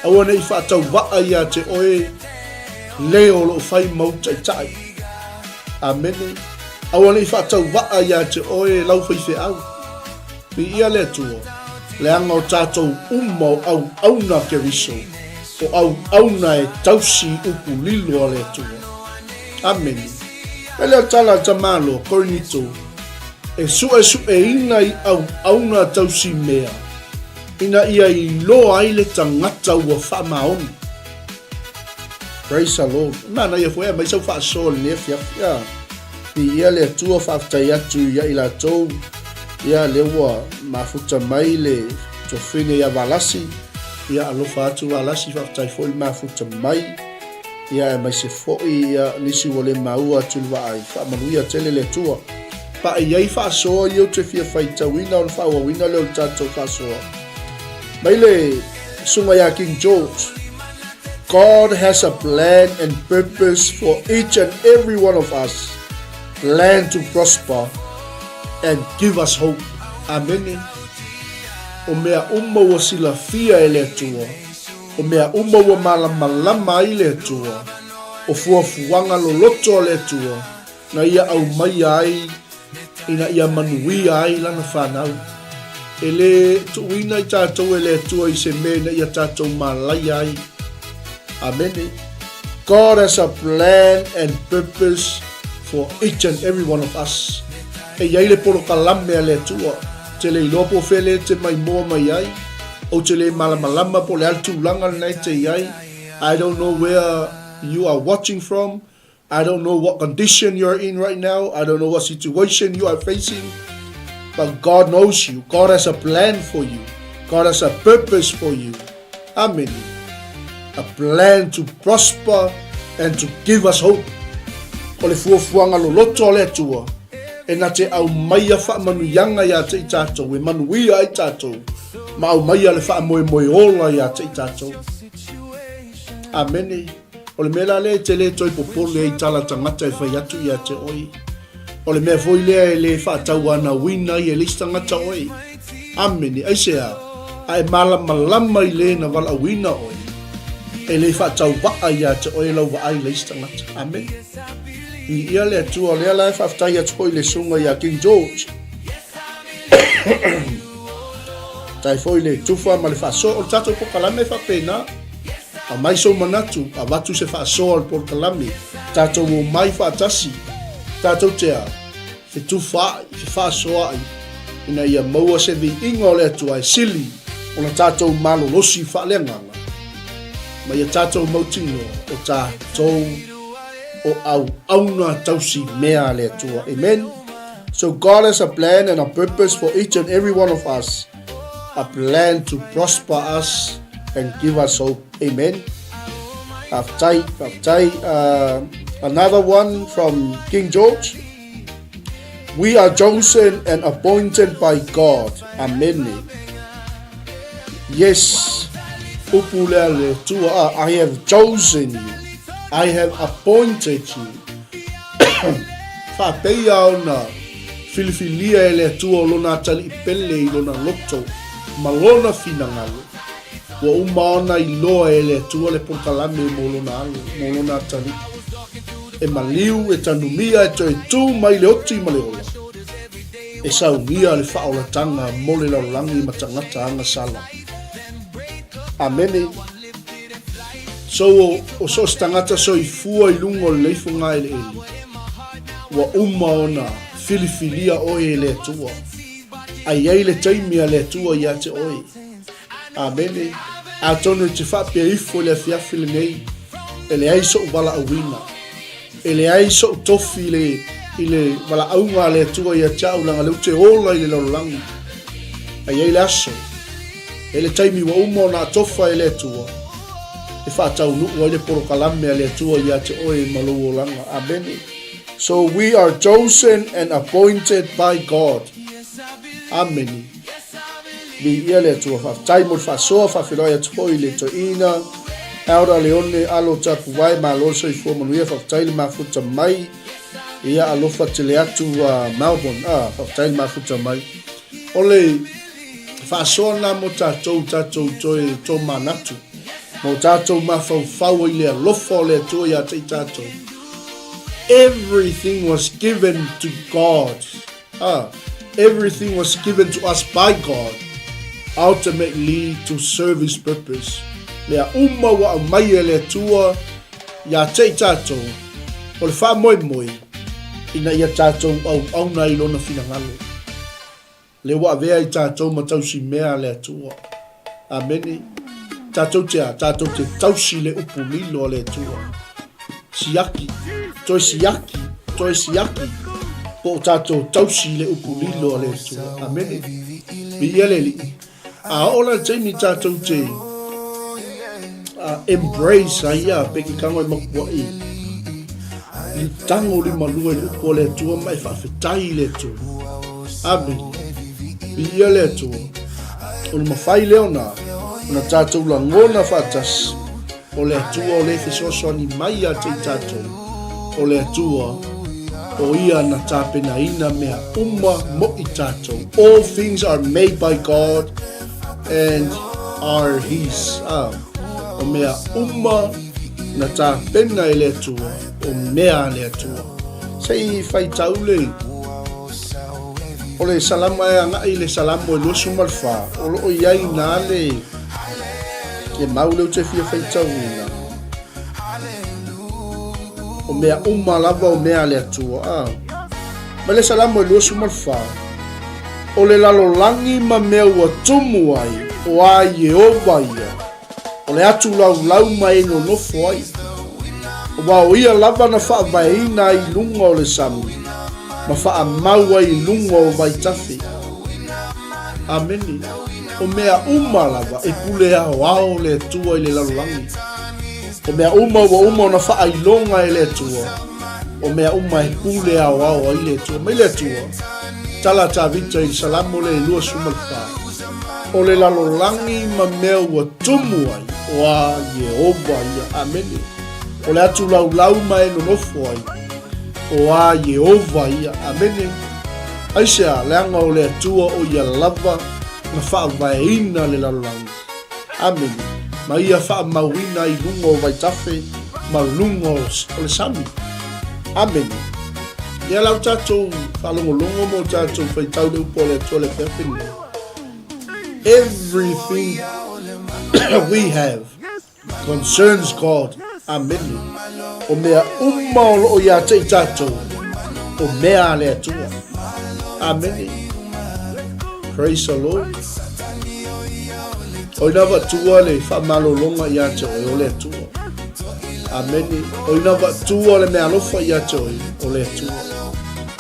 Aua ne i faatauvaa ia te oe le o loo fai ma ou taitai. Amene. Aua ne i faatauvaa ia te oe lau faifeau. Viia le Atua, leaga o tatou uma o auauna a Keriso, o auauna e tausi i upu lilo a le Atua. Amene. Mai lea tala a Tamaloa, Korinito, e suesueina i auauna tausi mea, ina ia iloa ai le tagata ua faamaoni. Praise the Lord. Manaia foi aumai sau faasoa i lenei afiafi. Ah, viia le Atua, faafetai atu ia i latou. Ia lea ua mafuta mai le tofine ia Valasi. Ia alofa atu Valasi, faafetai foi le mafuta mai. Ia aemaise foi ia nisi ua le maua atu le vaai. Faamanuia tele le Atua. Pa'i ai faasoa ia ou te fia faitauina ona faaauauina lea o le tatou faasoa. Mai le susuga ia King George. God has a plan and purpose for each and every one of us. Plan to prosper and give us hope. Amene. O mea uma ua silafia e le Atua. O mea uma ua malamalama ai le Atua. O fuafuaga loloto a le Atua na ia aumaia ai ina ia manuia ai lana fanau. E le tuuina i tatou e le Atua i se mea ina ia tatou malaia ai. Amene. God has a plan and purpose for each and every one of us. E i ai le polokalame a le Atua. Te le iloa po o fea lea e te maimoa mai ai. Ou te le malamalama po o le a le tulaga lena e te i ai. I don't know where you are watching from. I don't know what condition you're in right now. I don't know what situation you are facing. But God knows you. God has a plan for you. God has a purpose for you. Amen. A plan to prosper and to give us hope. O le fuafuaga loloto a le Atua, e na te aumaia faamanuiaga ia te i tatou, e manuia ai tatou, ma aumaia le faamoemoe ola ia te i tatou. Amene. O le mea la lea e te le toe popole ai i tala tagata e fai atu ia te oe. O le mea foi lea e le faatauanauina ai e le isi tagata oe. Amene. Aisea? A e malamalama i le na valaauina oe, e le faatauvaa ia te oe lau vaai i le isi tagata. Amene. Viia le Atua, o lea la e faafetai atu foi i le susuga ia King George. Faafetai foi i le tufa ma le faasoa. O le tatou polokalame e faapena. Aumai sou manatu, avatu se faasoa o le polokalame, tatou omai faatasi, tatou te a, fetufaai, fefaasoaai, ina ia maua se viiga o le Atua e sili ona tatou malolosi faaleagaga, ma ia tatou mautinoa o tatou o auauna tausi mea a le Atua. Amen. So God has a plan and a purpose for each and every one of us. A plan to prosper us and give us hope. Amen. Faafetai, faafetai. Another one from King George. We are chosen and appointed by God. Amen. Yes. Upu lea le Atua, ah, I have chosen you. I have appointed you. Faapeia ona filifilia e le Atua o lona atalii pele i lona loto ma lona finagalo. Ua uma ona iloa e le Atua le polokalame mo lona alo, mo lona atalii. E maliu, e tanumia, e toe tū mai le oti ma le ola. E saunia le faaolatanga mo le lalolagi ma tagata agasala. Amene. So o, o so o se tagata soifua i luga o lenei fogaeleele, ua uma ona filifilia oe e le Atua. A i ai le taimi a le Atua ia te oe. Amene. Atonu e te faapea ifo i le afiafi lenei, e leai so'u valaauina. E leai so'u tofi i le, i le valaauga a le Atua ia te au, leaga o lea ou te ola i le lalolagi. A i ai le aso, e le taimi ua uma ona atofa e le Atua, e faataunuu ai le polokalame a le Atua ia te oe ma lou olaga. Amene. So we are chosen and appointed by God. Amene. Viia le Atua. Faafetai mo le faasoa, faafeiloai atu foi i le toeaina Elder Leone Alo Tapuvae, malo le soifua manuia, faafetai le mafuta mai. Ia alofa tele atu uh, Melbourne. Ah, faafetai le mafuta mai. O le faasoa lena mo tatou, tatou toe tomanatu, mo tatou mafaufau ai le alofa o le Atua ia te i tatou. Everything was given to God. Ah, everything was given to us by God, ultimately to serve His purpose. Mea uma ua aumai e le Atua iā te i tātou, o le faamoemoe ina ia tātou auauna i Lona finagalo. Lea ua avea i tātou ma tausi mea a le Atua. Amene. Tātou te a, tātou te tausi le upu lilo a le Atua. Siaki, toe siaki, toe siaki, po o tātou tausi le upu lilo a le Atua. Amene. Viia le Alii. A oo la le taimi tātou te embrace ai ia pe ki kango e makuaʻi i tango limalua i le upu a le Atua ma e faafetai i le Atua. Amene. Viia le Atua. O le mawhai lea ona, ona tātou langona whaatasi, o le Atua o le fesoasoani mai ia te i tātou, o le Atua o ia na tāpenaina mea uma mo i tātou. All things are made by God and are His. Ah, o mea uma na tāpena e le Atua, o mea a le Atua. Se i whaitau le, o le salama e angai le salamo e 24, o loo iai nā le, le mau lea ou te fia faitauina. O mea uma lava o mea a le Atua. Ah. Mai le Salamo e 24. O le lalolagi ma mea ua tumu ai, o a Ieova ia. O le atu laulau ma e nonofo ai. Aua o ia lava na faavaeina ai i luga o le sami, ma faamau ai i luga o vaitafe. Amene. O mea uma lava e pule aoao le Atua i le lalolagi. O mea uma ua uma ona faailoga e le Atua. O mea uma e pule aoao ai le Atua. Mai le Atua, tala a Tavita i le Salamo lea e 24. O le lalolagi ma mea ua tumu ai, o a Ieova ia. Amene. O le atu laulau ma e nonofo ai, o a Ieova ia. Amene. Aisea, leaga o le Atua o ia lava na faavaeina le lalolagi. Amene. Ma ia faamauina ai luga o vaitafe ma luga o le sami. Amene. Ia lau tatou faalogologo ma o tatou faitau le upu a le Atua le afiafi lenei. Everything we have concerns God. Amene. O mea uma o loo iā te i tātou, o mea a le Atua. Amene. Praise the Lord. O ina vatua le whaamalolonga ia te oe, o le Atua. Amene. O ina vatua le mea alofa ia te oe, o le Atua.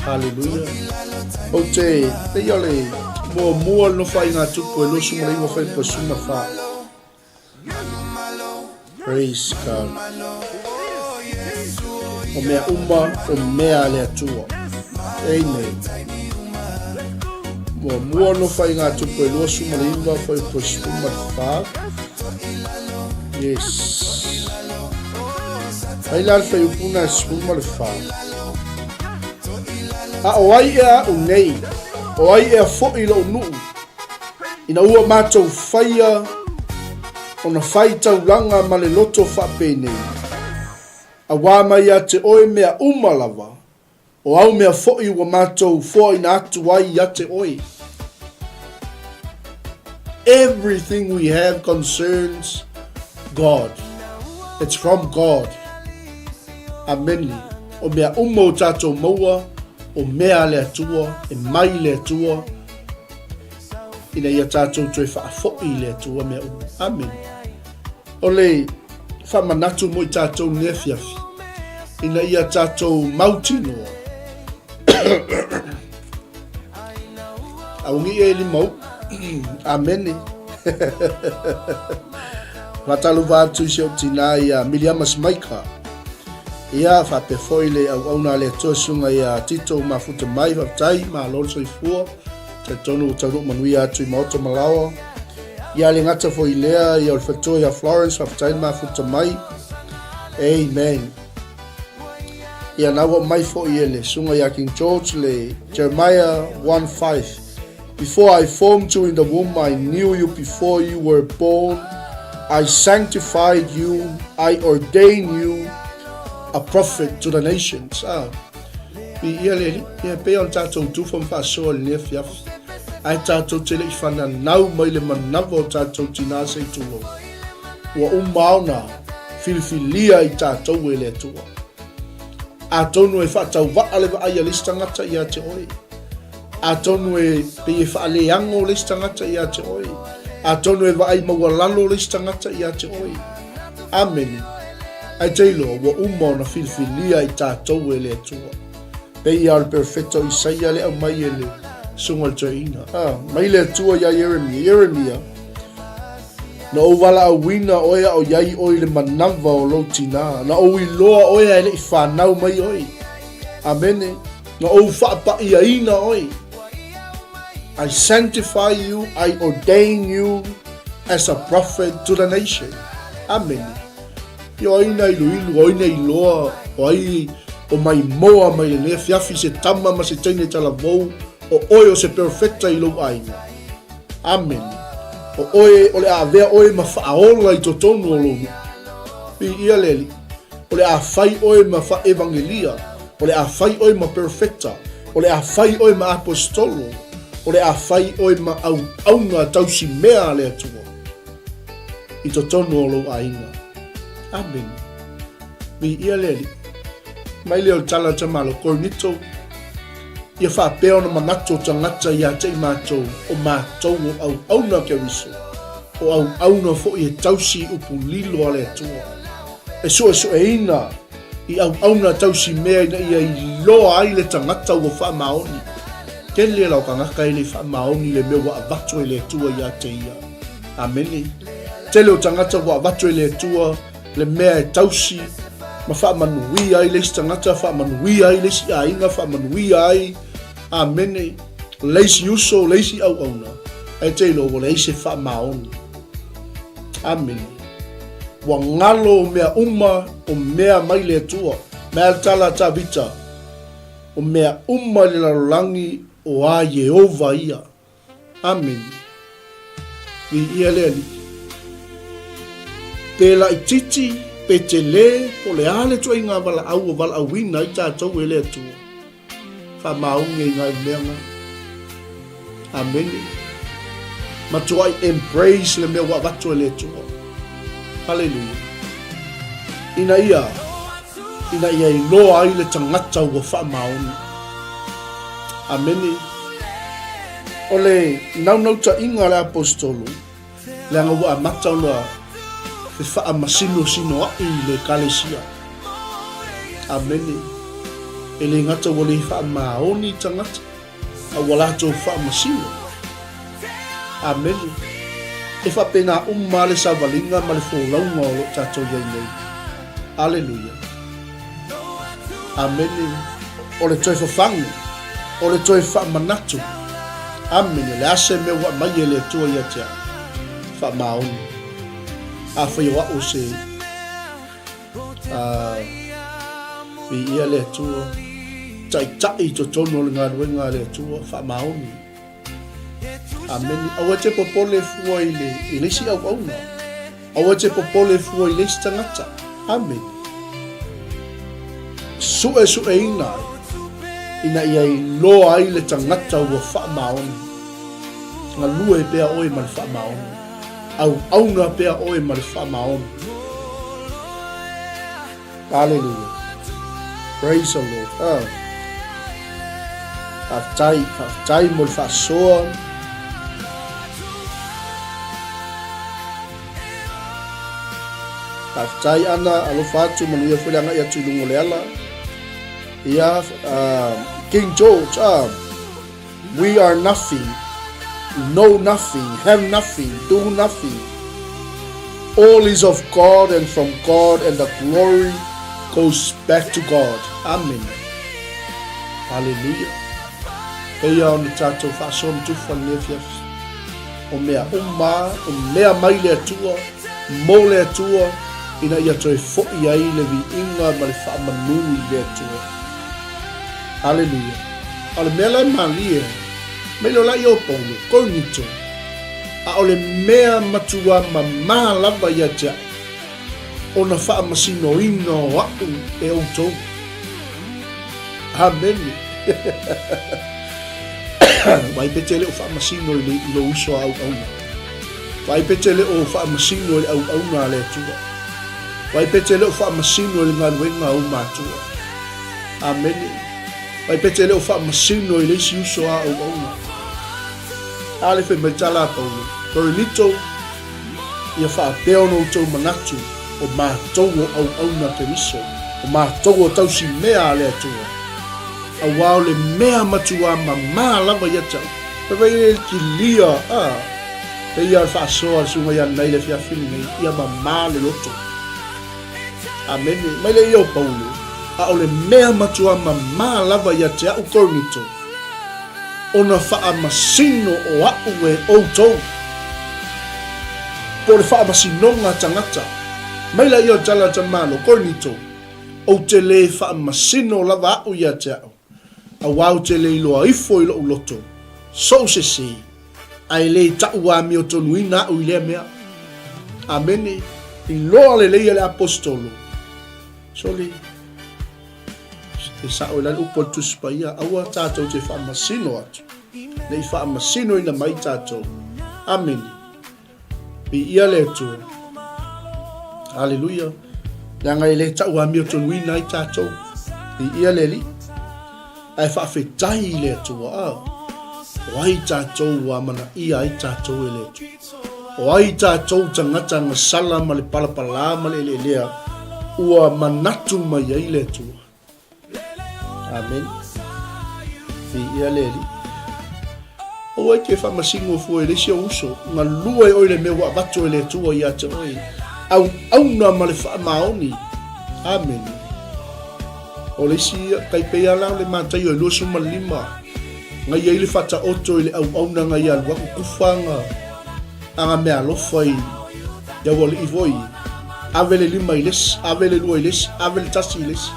Hallelujah. O te, te ia le mua mua le nofa i ngā tupu e 29 whai pa suma wha. Praise God. O mea uma, o mea a le Atua. Amen. Mua mua no whai ngā tupu e 29, whai po 14. Yes. Whai la le whai upuna e 14. A o ai ea au nei, o ai ea foʻi loʻu nuʻu, Ina ua matou faia ona fai taulaga ma le loto faapenei, auā mai ia te oe mea uma lava, o au mea foʻi ua matou foaina atu ai ia te oe. Everything we have concerns God. It's from God. Amene. O mea uma o tatou maua, o mea a le Atua, e mai le Atua, ina ia tatou toe faafoʻi i le Atua mea uma. Amene. O le faamanatu mo i tatou nei afiafi, ina ia tatou mautinoa. Augi e lima u. Amene. Faatalofa atu i si ou tinā ia Miliama Smaika. Ia, faapea foi le auauna a le Atua susuga ia Tito Mafuta mai, faafetai, malo le soifua. Talitonu ua taunuu manuia atu i Maota ma Laoa. Ia le gata foi lea, ia o le faletua ia Florence, faafetai le mafuta mai. Amen. Ia na ua mai foi e le susuga ia King George le Jeremiah 1:5. Before I formed you in the womb, I knew you before you were born. I sanctified you, I ordained you. a prophet to the nations. Ah, viia le Alii. Ia, e pei ona tatou tufa ma faasoa i lenei afiafi, ae tatou te le i fananau mai le manava o tatou tinā se i tulou, ua uma ona filifilia i tatou e le Atua. Atonu e faatauvaa le vaai a le isi tagata ia te oe. Atonu e pei e faaleago le isi tagata ia te oe. Atonu e vaai maualalo le isi tagata ia te oe. Amene. Ae te iloa, ua uma ona filifilia i tatou e le Atua. Pei lava o le perofeta o Isaia le aumai e le Susuga i le Toeaina. Ah, mai le Atua iā Ieremia, Ieremia, na ou valaauina oe a o i ai oe i le manava o lou tinā. Na ou iloa oe ae le i fanau mai oe. Amene. Na ou faapaiaina oe. I sanctify you, I ordain you as a prophet to the nation. Amene. Ia o ai na iluilu, o ai na iloa, o ai o maimoa mai lenei afiafi se tama ma se teine talavou, o oe o se perofeta i lou aiga. Amene. O oe, o le a avea oe ma faaola i totonu o lou nuu. Viia le Alii. O le a fai oe ma faaevangelia, o le a fai oe ma perofeta, o le a fai oe ma aposetolo, o le a fai oe ma auauna tausi mea a le Atua i totonu o lou aiga. Amene. Viia le Alii. Mai lea o le tala a Tamalo Korinito, ia faapea ona manatu o tagata ia te i matou, o matou o auauna a Keriso, o auauna foi e tausi i upu lilo a le Atua, e suesueina i auauna tausi mea ina ia iloa ai le tagata ua faamaoni. Tele la o tagata e le faamaoni i le mea ua avatu e le Atua ia te ia. Amene. Tele o tagata ua avatu e le Atua le mea e tausi ma faamanuia ai le isi tagata, faamanuia ai le isi aiga, faamanuia ai, amene, le isi uso, le isi auauna, ae te iloa ua leai se faamaoni. Amene. Ua galo o mea uma o mea mai le Atua. Mai a le tala a Tavita, o mea uma i le lalolagi o a Ieova ia. Amene. Viia le Alii. Pe laitiiti, pe telē, po o le a le ituaiga valaau ua valaauina ai tatou e le Atua, faamaoni ai nai mea na. Amene. Matuai embrace le mea ua avatu e le Atua. Haleluia. Ina ia, ina ia iloa ai le tagata ua faamaoni. Amene. O le naunautaiga a le Aposetolo, leaga ua amata ona fefaamasinoasinoaʻi le Ekalesia. Amene. E le gata ua le faamaoni tagata, a ua latou faamasino. Amene. E faapena uma le savaliga ma le folauga o lo o tatou i ai nei. Aleluia. Amene. O le toe fafagu, o le toe faamanatu. Amene. Le a se mea ua aumai e le Atua ia te au? Faamaoni. Afai o au se uh, viia le Atua, taitai i totonu o le galuega a le Atua, faamaoni. Amene. Aua e te popole fua i le, i le isi auauna. Aua e te popole fua i le isi tagata. Amene. Suʻesuʻeina ai, ina ia iloa ai le tagata ua faamaoni. Galue pea oe ma le faamaoni. Auauna pea oe ma le faamaoni. Hallelujah. Praise the Lord. Ah. Faafetai, faafetai mo le faasoa. Faafetai Ana, alofa atu, manuia foi le agai atu i luga o le ala. Ia, uh, King George, ah, We are nothing, know nothing, have nothing, do nothing. All is of God and from God and the glory goes back to God. Amen. Hallelujah. Pei ona tatou faasoa ma tufa lenei afiafi. O mea uma, o mea mai le Atua, mo le Atua, ina ia toe foi ai le viiga ma le faamanu i le Atua. Aleluia. A o le mea la e malie ai, mai loa la i o Paulo, Korinito, a o le mea matua mamā lava ia te au, ona faamasinoina o a'u e outou. Amene. Vaai pe te le o faamasino i, le, i lou uso a auauna. Vaai pe te le o faamasino i le auauna a le Atua. Vaai pe te le o faamasino i le galuega a ou matua. Amene. Vaai pe te le o faamasino i le isi uso a auauna. A le fai mai tala a Paulo, Korinito, Ia faapea ona outou manatu, o matou o auauna Keriso, o matou o tausimea a le Atua. Auā o le mea matuā mamā lava ia te au. Fai mai e kilia, a, pei a le faasoa a le susuga ia Anai i le afiafi lenei, ia mamā le loto. Amene. Mai le ia o Paulo, a o le mea matuā mamā lava ia te a'u Korinito, ona faamasino o a'u e outou, po o le faamasinoga tagata. Mai la ia o tala ta Malo, Korinito, ou te lē faamasino lava a'u ia te a'u, auā ou te lē iloa ifo i lo'u loto, so'u sesē, a e lē ta'u amiotonuina a'u i lea mea. Amene. Iloa lelei e le Aposetolo, sole. E sao i lalo upu a le Tusi Paia, aua tātou te faamasino atu, ne i faamasinoina mai tātou. Amene. Viia le Atua. Haleluia. Leaga e le tau amiotonuina ai tātou. Viia le Alii. Ae faafetai i le Atua. Ah, o ai tātou ua amanaia ai tātou e le Atua. O ai tātou tagata gasala ma le palapalā ma le eleelea ua manatu mai ai le Atua. Amen. Viia le Alii. Aua e te faamasino fua i le isi ou uso, galue oe i le mea ua avatu e le Atua ia te oe. Auauna ma le faamaoni. Amene. O le isi ia, tai pei lava la o le Mataio e 25, na i ai le faataoto i le auauna na ia alu atu kufa aga, aga meaalofa i i aualii foi, ave le lima i le isi, ave le lua i le isi, ave le tasi i le isi.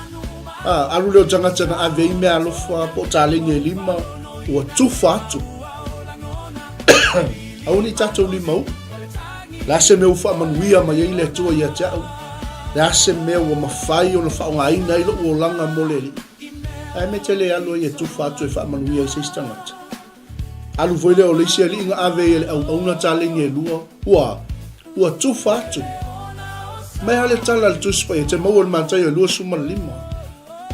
A, alu lea o tagata na ave ai meaalofa po o taleni e lima, ua tufa atu. Aua ne i tatou lima uu. Le a se mea ua faamanuia mai ai le Atua ia te au? Le a se mea ua mafai ona faaaogaina ai lo'u olaga mo le Alii? Ae me te le alu ai e tufa atu e faamanuia ai se isi tagata. Alu foi lea o le isi alii na ave ai e le auauna taleni e lua, ua, ua tufa atu. Mai a le tala a le Tusi Paia, te maua i le Mataio e 25.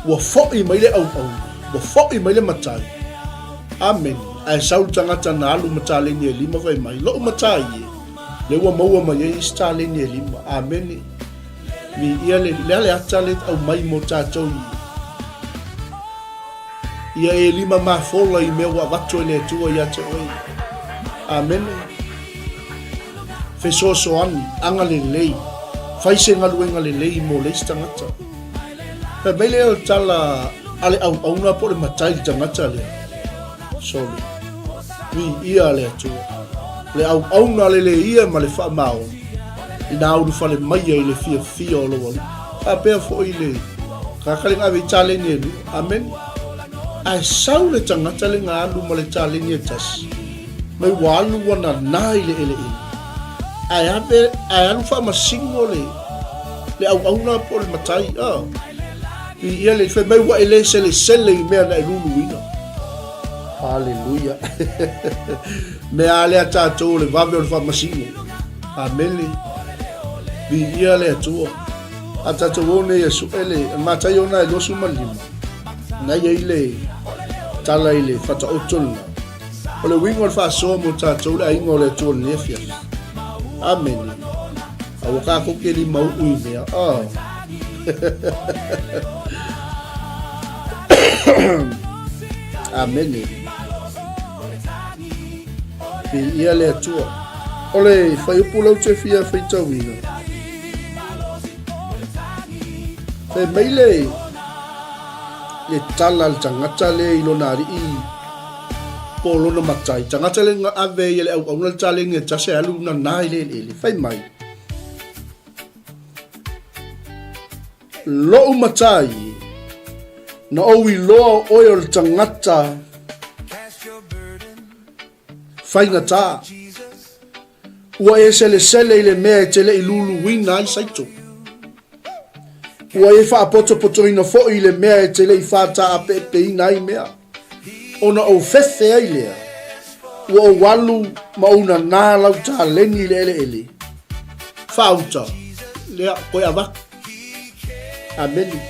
Ua fo'i mai le auauna, ua fo'i mai le matai. Amene. Ae sau le tagata na alu ma taleni e lima fai mai, Lo'u matai e, lea ua maua mai ai isi taleni e lima. Amene. Viia le Alii. Le a le ata le aumai mo tatou i ia e lima mafola i mea ua avatu e le Atua ia te oe. Amene. Fesoasoani, agalelei, fai se galuega lelei mo le isi tagata. Fai mai lea o le tala a le auauna po o le matai i le tagata lea. Sole. Viia le Atua. Le auauna lele ia ma le faamaoni ina ulufale mai ai i le fiafia o lou Alii. Faapea foi le tagata le na ave i taleni e lua. Amene. Ae sau le tagata le na alu ma le taleni e tasi, mai ua alu ua nanā i le eleele. Ae ave, ae alu faamasino le, le auauna po o le matai. Ah. Viia le, fai mai ua e le selesele i mea na e luluina. Haleluia. Mea a lea tatou o le vave o le faamasino. Amene. Viia le Atua. A tatou o nei e suʻe le Mataio na e 25. Na i ai le tala i le fataoto lena. O le uiga o le faasoa mo tatou le aiga o le Atua i lenei afiafi. Amene. Aua tatou te limauu i mea. Ah. Amene. Viia le Atua. O le fuaiupu lea ou te fia faitauina. Fai mai le le tala a le tagata lea i lona alii po o lona matai. Tagata le na ave ai e le auauna le taleni e tasi ae alu nana i le eleele. Fai mai, Lo'u matai, na ou iloa o oe o le tagata faigata. Ua e selesele i le mea e te le i luluina ai saito. Ua e faapotopotoina foi i le mea e te le i faataapeapeina ai mea, ona ou fefe ai lea, ua ou alu ma ou nanā lau taleni i le eleele. Faauta, lea, koe avatu. Amene.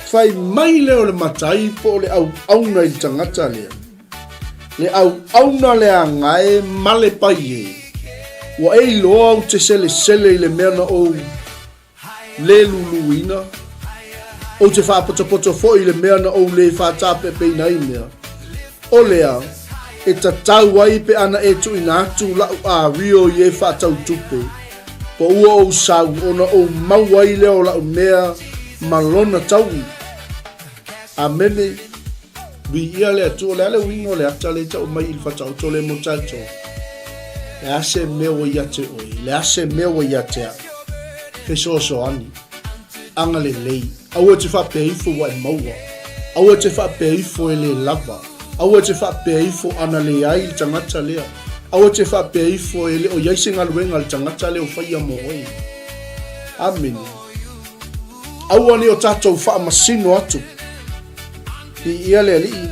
Fai mai lea o le matai po o le auauna i le tagata lea. Le auauna leaga e ma le pai e. Ua e iloa ou te selesele i le mea na ou le luluina, ou te faapotopoto foi i le mea na ou le faataapeapeina ai mea. O lea, e tatau ai pe ana e tuuina atu la'u ario i e faatau tupe, po ua ou sau ona ou mau ai lea o la'u mea ma lona taui. Amene. Viia le Atua. O le a le uiga o le ata lea e tau mai i le Faataoto lea mo tatou? Le a se mea ua ia te oe? Le a se mea ua ia te au? Fesoasoani. Agalelei. Aua e te faapea ifo ua e maua. Aua e te faapea ifo e le lava. Aua e te faapea ifo ana leai le tagata lea. Aua e te faapea ifo e le o i ai se galuega a le tagata lea o faia mo oe. Amene. Aua ne o tatou faamasino atu. Viia le Alii.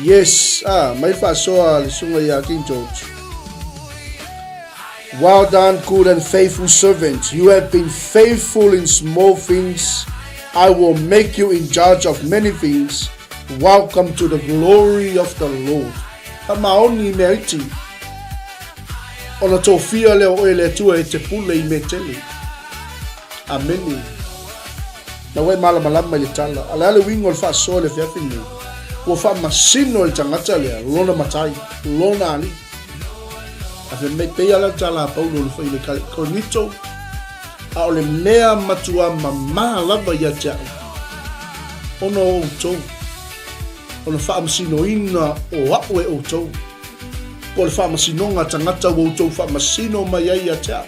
Yes, ah, mai faasoa le susuga ia King George. Well done, good and faithful servant. You have been faithful in small things. I will make you in charge of many things. Welcome to the glory of the Lord. Faamaoni i mea iti. Ona tofia lea o oe le Atua e te pule i mea tele. Amene. Na ua e malamalama i le tala. A le a le uiga o le faasoa i le afiafi lenei? Ua faamasino e le tagata lea lona matai, lona alii. A fai mai, pei lava le tala a Paulo na fai i le Korinito, a o le mea matua mamā lava ia te au, ona o outou, o le faamasinoina o a'u e outou, po o le faamasinoga a tagata ua outou faamasino mai ai ia te au.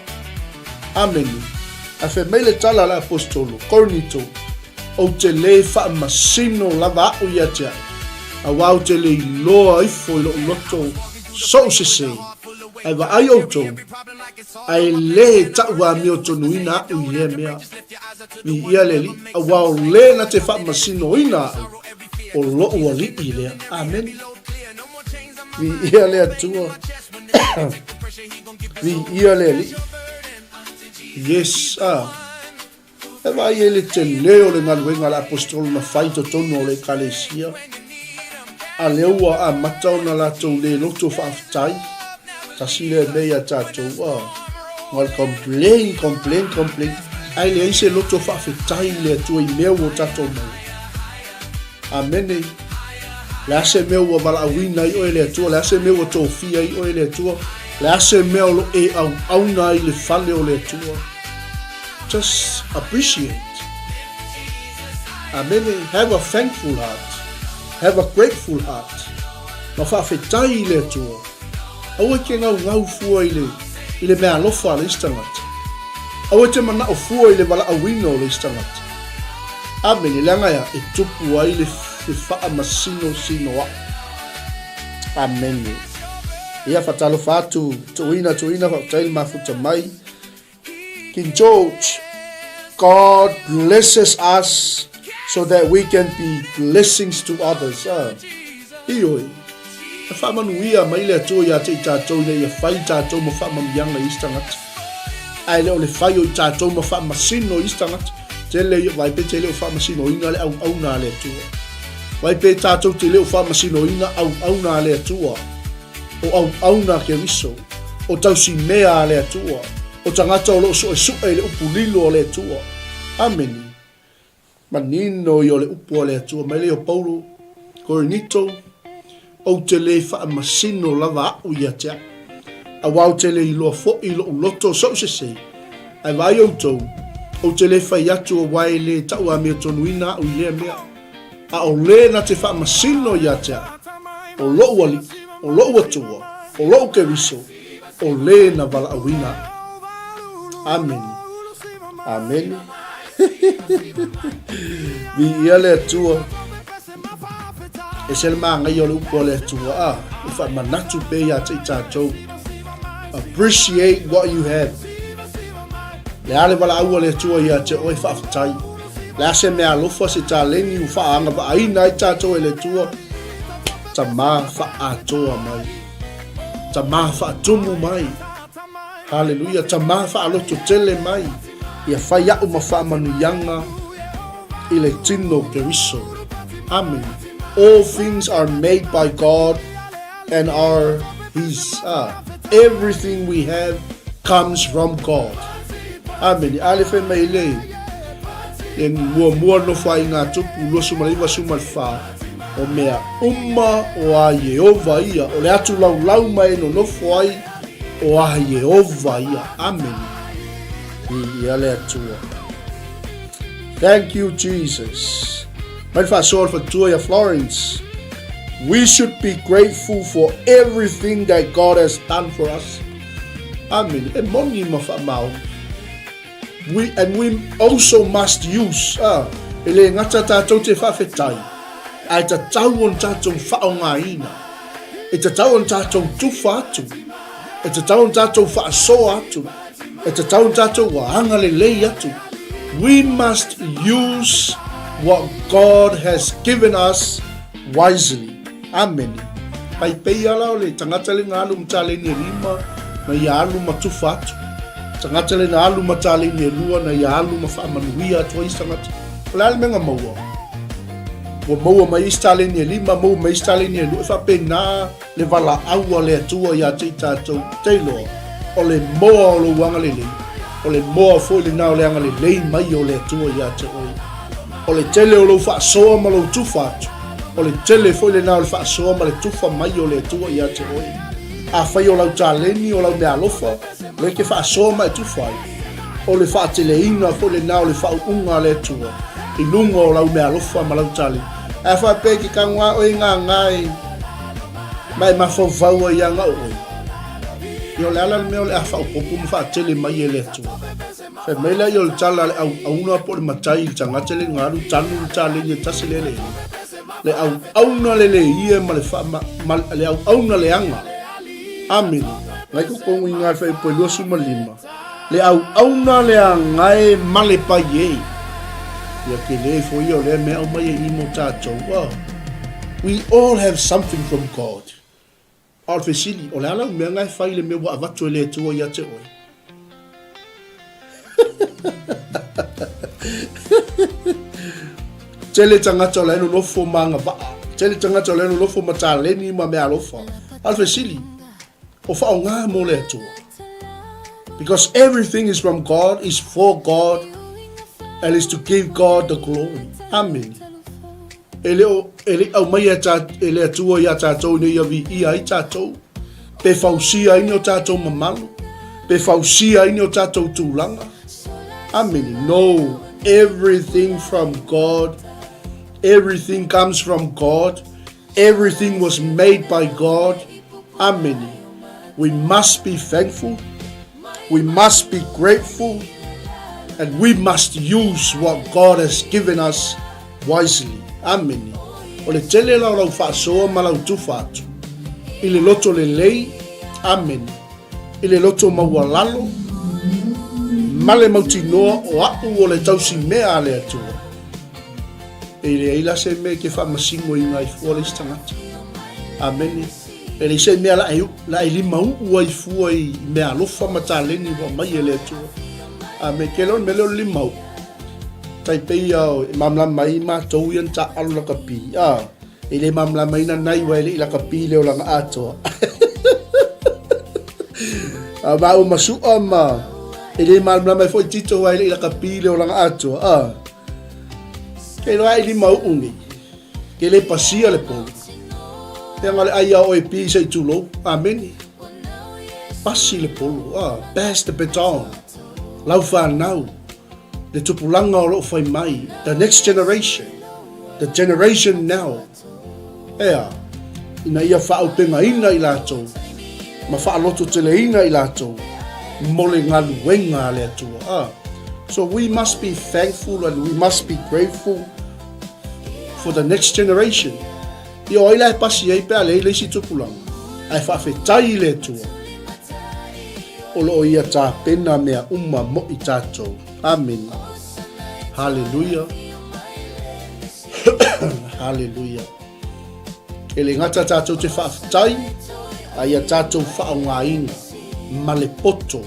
Amene. Ae fai mai le tala a le Aposetolo, Korinito, Ou te le faamasino lava a'u ia te a'u, auā ou te le iloa ifo i lo'u loto so'u sesē, ae vaai outou, ae lē ta'u amiotonuina a'u i lea mea. Viia le Alii, auā o lē na te faamasinoina a'u, o lo'u Alii lea. Amene. Viia le Atua. Viia le Alii. Yes, ah. E vaai ai le tele o le galuega a le Aposetolo na fai i totonu o le Ekalesia, a lea ua amata ona latou le loto faafetai. Tasi lea mea ia tatou, ah, na o le complain, complain, complain, ae leai se loto faafetai i le Atua i mea ua tatou maua. Amene. Le a se mea ua valaauina ai oe e le Atua, le a se mea ua tofia ai oe e le Atua, le a se mea o lo e auauna ai i le fale o le Atua. Just appreciate. Amene. Have a thankful heart. Have a grateful heart. Ma faafetai i le Atua. Aua e te gaugau fua i le, i le meaalofa a le isi tagata. Aua e te manao fua i le valaauina o le isi tagata. Amene, leaga e a? E tupu ai le fefaamasinosinoaʻi. Amene. Ia, faatalofa atu, tuuina, tuuina, faafetai le mafuta mai. King George, God blesses us so that we can be blessings to others. Ah, ioe, e faamanuia mai le Atua ia te i tatou ina ia fai tatou ma faamanuiaga i isi tagata. Ae le o le fai o i tatou ma faamasino i isi tagata. Tele ia, vai pe te le o faamasinoina le auauna a le Atua. Vai pe tatou te le o faamasinoina auauna a le Atua. O auauna a Keriso, o tausimea a le Atua, o tagata o lo o suesue i le upu lilo a le Atua. Amene. Manino ia o le upu a le Atua mai lea o Paulo, Korinito, Ou te le faamasino lava a'u ia te a'u, auā ou te le iloa fo'i lo'u loto so'u sesē, ae vaai outou, ou te le fai atu auā e le ta'uamiotonuina a'u i lea mea. A o lē na te faamasino ia te a'u, o lo'u Alii, o lo'u Atua, o lo'u Keriso, o lē na valaauina a'u. Amene. Amene. Viia le Atua. Ese le māngaia o le upu a le Atua, a, e faamanatu pea ia te i tatou. Appreciate what you have. Le a le valaau a le Atua ia te oe, faafetai. Le a se meaalofa, se taleni ua faaagavaaina ai tatou e le Atua, Tamā faaatoa mai. Tamā faatumu mai. Haleluia, Tamā faalototele mai. Ia fai a'u ma faamanuiaga i le tino o Keriso. Amene. All things are made by God and are His. Ah, everything we have comes from God. Amene. A le fai mai le le muamua nofo ai ngā tupu 29 o mea uma o a Ieova ia, o le atu laulau ma e nonofo ai o a Ieova ia. Amene. Viia le Atua. Thank you, Jesus. Mai le faasoa o le faletua ia Florence. We should be grateful for everything that God has done for us. Amen. E moni ma faamaoni. We, and we also must use, ah, e le gata tātou te faafetai, ae tatau ona tātou faaaogaina. E tatau ona tātou tufa atu. E tatau ona tātou faasoa atu. E tatau ona tātou agalelei atu. We must use what God has given us wisely. Amene. Pai peia la o le tagata le na alu ma taleni e lima, na ia alu ma tufa atu. Tagata le na alu ma taleni e lua, na ia alu ma faamanuia atu ai isi tagata. O le a le mea na maua? Ua maua mai isi taleni e lima, maua mai isi taleni e lua. E faapena le valaau a le Atua ia te i tatou, te iloa, o le moa o lou agalelei, o le moa foi lena o le agalelei mai o le Atua ia te oe. O le tele o lou faasoa ma lou tufa atu, o le tele foi lena o le faasoa ma le tufa mai o le Atua ia te oe. Afai o lau taleni, o lau meaalofa, lea e te faasoa ma e tufa ai, o le faateleina foi lena o le faauuga a le Atua i luga o lau meaalofa ma lau taleni. Ae a faapea e te tago lava oe i gagae ma e mafaufau ai ia na o oe, ia o le a la le mea o le a faaopoopo ma faatele mai e le Atua? Fai mai lea o le tala a le auauna po o le matai i le tagata le na alu tanu le taleni e tasi le eleele. Le auauna le leie ma le faa, ma le auauna leaga. Amene. Ngai ko kongu i ngā whaipo e 25. Le auauna leaga e ma le pai e. Ia ke le fo ia o lea mea au mai e imo tātou. Oh. We all have something from God. A o le fesili, o le a lau mea na e fai i le mea ua avatu e le Atua ia te oe? Tele tagata o la e nonofo ma agavaa. Tele tagata o la e nonofo ma taleni ma meaalofa. A o le fesili, o faaaoga mo le Atua? Because everything is from God, is for God, and is to give God the glory. Amen. E le o, e le i aumaia e, ta, e le Atua iā tātou ina ia viia ai tātou, pe fausia ai ni o tātou mamalu, pe fausia ai ni o tātou tulaga. Amene. No, everything from God, everything comes from God, everything was made by God. Amene. We must be thankful, we must be grateful, and we must use what God has given us wisely. Amene. O le tele la o lau faasoa ma lau tufa atu i le loto lelei, amene, i le loto maualalo ma le mautinoa o a'u o le tausimea a le Atua. E leai la se mea e te faamasino i ngai fua le isi tagata. Amene. E leai se mea la e, la e limauu ai fua i mea alofa ma taleni ua aumai e le Atua. Amene. Ke leo le mea lea o le limauu. Tai pei ia e malamalama ai matou ia na taaalo lakapi, a, e le malamalama ai nanai wa e le i lakapi le olaga atoa. A ma o masua ma e le malamalama ai foi Tito wa e le i lakapi le olaga atoa, a. Ke iloa e lima uu nei, ke le pasia le polu. Pea nga le ai a oe pi se i tulou, amene. Pasi le polu, a, pass the baton, lau whanau, le tupulaga o lo o fai mai, the next generation, the generation now, ea, ina ia faaaupegaina i latou ma faalototeleina i latou mo le galuega a le Atua. Ah. So we must be thankful and we must be grateful for the next generation. Ia o ai la e pasi ai pe a leai le isi tupulaga, ae faafetai i le Atua o lo o ia tapena mea uma mo i tatou. Amene. Haleluia. Haleluia. E le gata tātou te faafetai, a ia tātou faaaogaina ma le poto,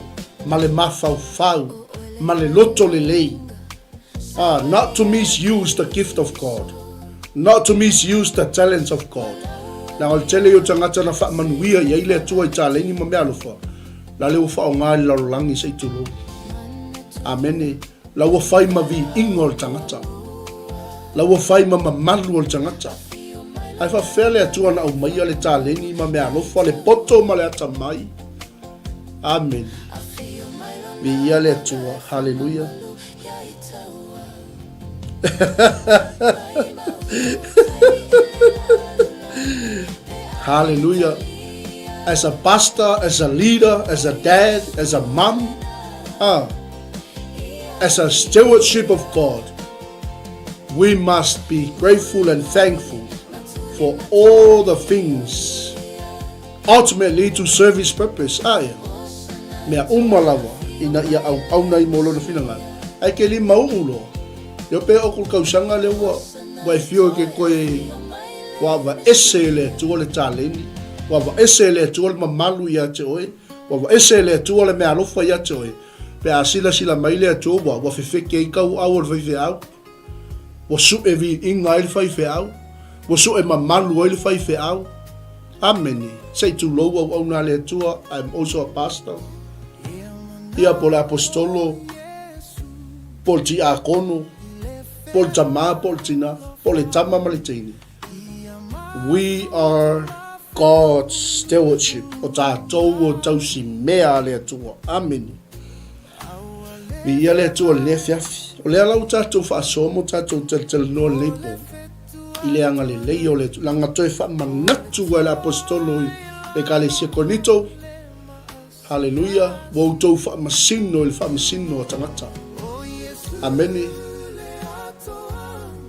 ma le mafaufau, ma le loto lelei. Ah, not to misuse the gift of God. Not to misuse the talents of God. Leaga o le tele ia o tagata na faamanuia i ai le Atua i taleni ma meaalofa, la lea ua faaaoga i le lalolagi se i tulou. Amene. La ua fai ma viiga o le tagata. La ua fai ma mamalu o le tagata. Ae faafefea le Atua na aumaia le taleni ma meaalofa, le poto ma le atamai? Amene. Viia le Atua. Haleluia. Hallelujah. As a pastor, as a leader, as a dad, as a mum, uh, as a stewardship of God, we must be grateful and thankful for all the things Ultimately to serve his purpose, ae, mea uma lava ina ia auauna ai mo lona finagalo. Ae ke limauʻu loa, leo pe o ku kausaga lea ua ua e fio ke koe ua avaese e le Atua le taleni, ua avaese e le Atua le mamalu ia te oe, ua avaese e le Atua le meaalofa ia te oe, pe a silasila mai le Atua ua ua fefeke ai kauaʻau o le faifeau. Ua suʻe viiga ai le faifeau, ua suʻe mamalu ai le faifeau. Amene. Se i tulou auauna a le Atua, I am also a pastor. Ia po o le aposetolo, po o le tiakono, po o le tamā, po o le tinā, po o le tama ma le teine. We are God's stewardship, o tātou o tausi mea a le Atua. Amene. Viia le Atua i lenei afiafi. O lea la ua tatou faasoa ma tatou talatalanoa i lenei po i le agalelei o le Atua. Leaga toe faamanatu ai le Aposetolo i le Ekalesia Korinito, Haleluia, ua outou faamasino i le faamasino a tagata. Amene.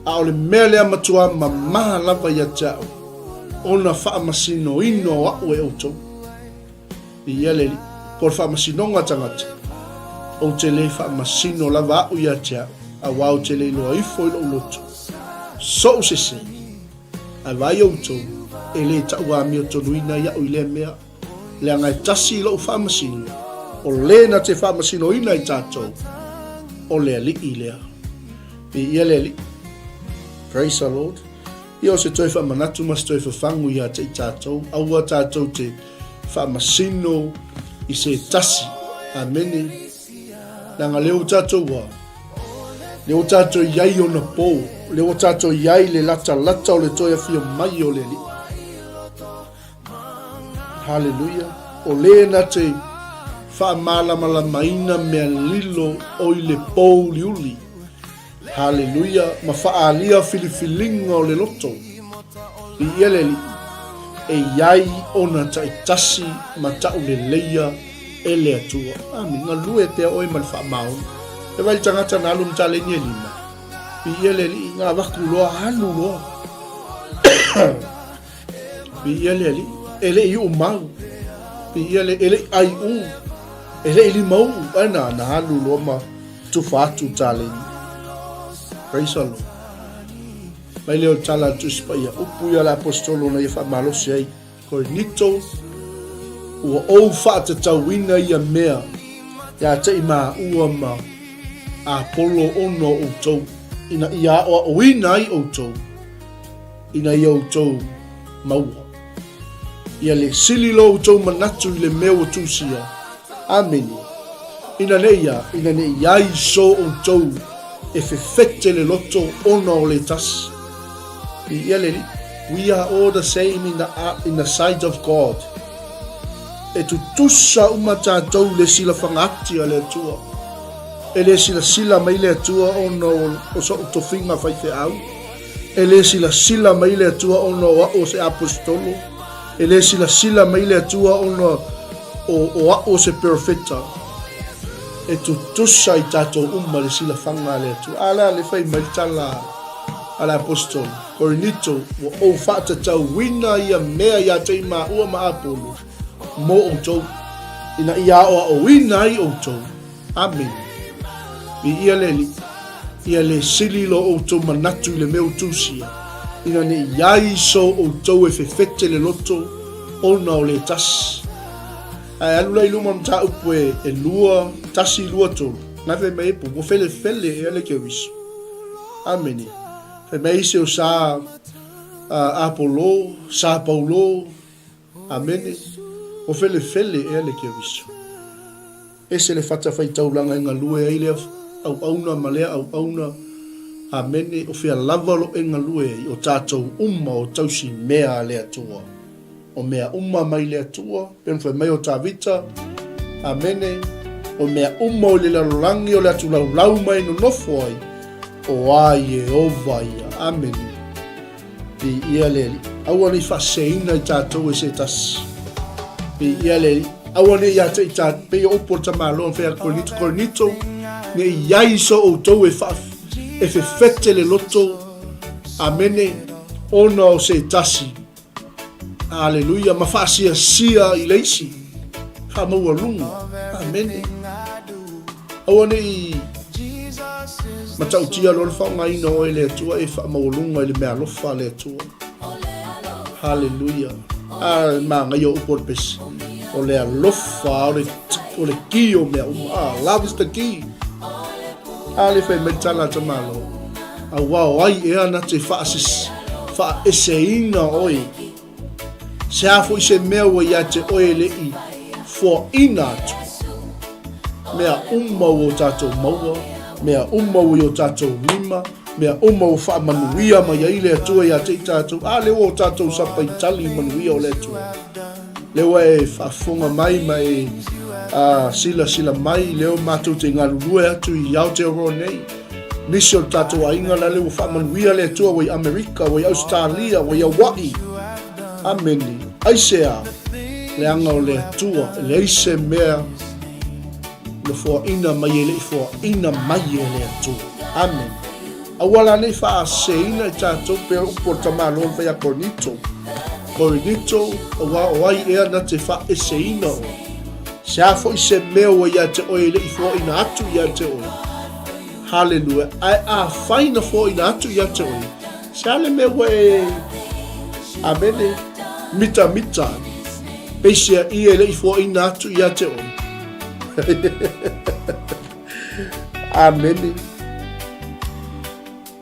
A o le mea lea matuā mamā lava ia te a'u, ona faamasinoina o a'u e outou. Viia le Alii. Po o le faamasinoga a tagata, ou te le faamasino lava a'u ia te a'u, auā ou te le iloa ifo i lo'u loto, so'u sese, ae vaai outou, e le ta'uamiotonuina ai a'u i lea mea, leaga e tasi i lo'u faamasino, o le na te faamasinoina i tatou, o le Alii lea. Viia le Alii. Praise the Lord. Ia o se toe faamanatu ma se toe fafagu ia te i tatou, aua tatou te faamasino i se tasi. Amene. Leaga lea ua tatou ua, lea ua tatou i ai ona po, lea ua tatou i ai le latalata o le toe afio mai o le Alii. Haleluia. O le na te faamalamalamaina mea lilo o i le pōuliuli. Haleluia, ma faaalia filifiliga o le loto. Viia le Alii, e i ai ona taitasi ma tauleleia e le Atua. Amene. Galue pea oe ma le faamaoni. E vaai le tagata na alu ma taleni e lima. Viia le Alii, na avaku loa, alu loa. Viia le Alii, e le i uumau. Viia le, e le i aiu. E le i limauu, ae na, na alu loa ma tufa atu taleni. Praise the Lord. Mai lea o le tala a le Tusi Paia, upu ia a le Aposetolo na ia faamalosi ai Korinito, ua ou faatatauina ia mea ia te i maua ma Apolo ona o outou, ina ia aoaoina ai outou, ina ia outou maua. Ia le sili lo outou manatu i le mea ua tusia. Amene. Ina ne i a, ina ne i ai so outou e fefete le loto ona o le tasi. Viia le Alii. We are all the same in the, in the sight of God. E tutusa uma tatou i le silafaga ati a le Atua. E le silasila mai le Atua ona o, o so'u tofiga faifeau. E le silasila mai le Atua ona o a'u o se Aposetolo. E le silasila mai le Atua ona o, o a'u o se perofeta. E tutusa i tatou uma le silafaga a le Atua. A le a le fai mai le tala a le Aposetolo, Korinito, ua ou faatatauina ia mea ia te i maua ma Apolo mo outou, ina ia aoaoina ai outou. Amene. Viia le Alii. Ia le sili lo outou manatu i le mea ua tusia. Ina ne i ai so outou e fefete le loto ona o le tasi. Ae alu la i luma o le mataupu e, e lua, tasi, lua, tolu. Na fai mai e pu, ua felefele ea le Keriso. Amene. Fai mai isi o sa uh, Apolo, sa Paulo. Amene. Ua felefele ea le Keriso. Ese le fatafaitaulaga e galue ai lea auauna ma lea auauna. Amene. O fea lava lo e galue ai, o tatou uma o tausi mea a le Atua. O mea uma mai le Atua, pei ona fai mai o Tavita, Amene, o mea uma o i le lalolagi o le atulaulau mai nonofo ai, o a Ieova ia. Amene. Viia le Alii. Aua ne i faaseseina i tatou e se tasi. Viia le Alii. Aua ne i ia te i tatou, pei o upu o le tamaloa na fai a Korinito, Korinito, ne i i ai so outou e faa, e fefete le loto, amene, ona o se tasi. Aleluia, ma faasiasia i le isi. Faamaualuga. Amene. Aua ne i matautia loa le faaaogaina o oe e le Atua e faamaualuga i le meaalofa a le Atua. Haleluia. A manaia o upu o le pese. O le alofa, o le, o le ki o mea uma. Ah, love is the key. A le fai mai tala a tamalo. Aua o ai ea na te faaeseina oe? Se a foi se mea ua ia te oe e le i foaina atu? Mea uma ua o tatou maua, mea uma ua i o tatou lima, mea uma ua faamanuia mai ai le Atua ia te i tatou. A lea ua o tatou sapaitali i manuia o le Atua. Lea ua e faafofoga mai ma e silasila mai, lea ua matou te galulue atu i Aotearoa nei. Nisi o le tatou aiga la lea ua faamanuia le Atua ua i Amerika, ua i Ausetalia, ua i Hawaii. Amene. Aisea? Leaga o le Atua, e leai se mea na foaina mai e le i foaina mai e le Atua. Amene. Aua la ne i faaseseina i tatou pei o upu o le tamaloa na fai a Korinito. Korinito, aua o ai ea na te faaeseina oe? Se a foi se mea ua ia te oe e le i foaina atu ia te oe? Haleluia. Ae afai na foaina atu ia te oe, se a le mea ua e Amene, mitamita ai? Peisea ia e le i foaina atu ia te oe. Amene.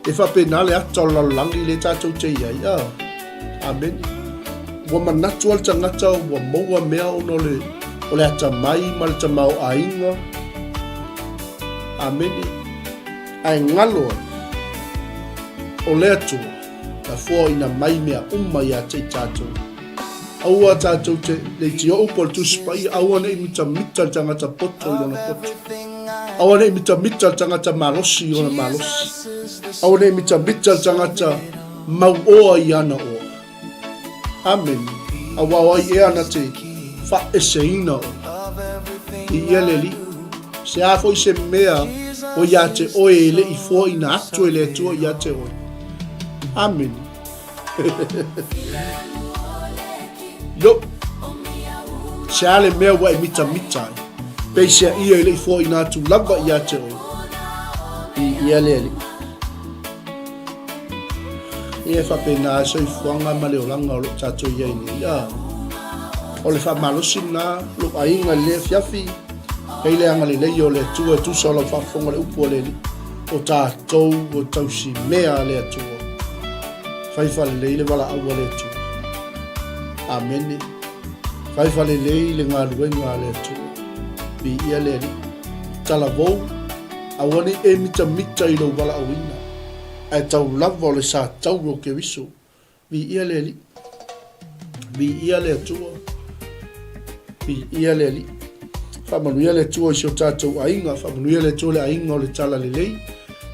E faapena le ata o le lalolagi lea tatou te i ai. Ah, amene. Ua manatu lava le tagata ua maua mea ona o le, o le atamai ma le tamaoaiga. Amene. Ae galo ai, o le Atua, na foaina mai mea uma ia te i tatou. Aua tatou te leitio upu o le Tusi Paia, aua ne i mitamita le tagata poto i lona poto. Aua ne i mitamita le tagata malosi i lona malosi. Aua ne i mitamita le tagata mauoa i ana oa. Amene. Aua o ai ea na te faaeseina oe i ia le Alii? Se a foi se mea o ia te oe e le i foaina atu e le Atua ia te oe. Amene. Yo. Se a le mea ua e mitamita ai. Peisea ia e le i foaina atu lava ia te oe i ia le Alii. Ia e faapena ai soifuaga ma le olaga o lo o tatou i ai nei. A, o le faamalosi lena, lou aiga i lenei afiafi, pei le agalelei o le Atua e tusa o lau faafofoga le upu a le Alii, o tatou o tausi mea a le Atua. Fai faalelei le valaau a le Atua. Amene. Fai faalelei le galuega a le Atua. Viia le Alii. Talavou, aua ne i e mitamita i lou valaauina. Ae tau lava o le sa tauro o Keriso. Viia le Alii. Viia le Atua. Viia le Alii. Faamanuia le Atua i si o tatou aiga. Faamanuia le Atua i le aiga o le Talalelei.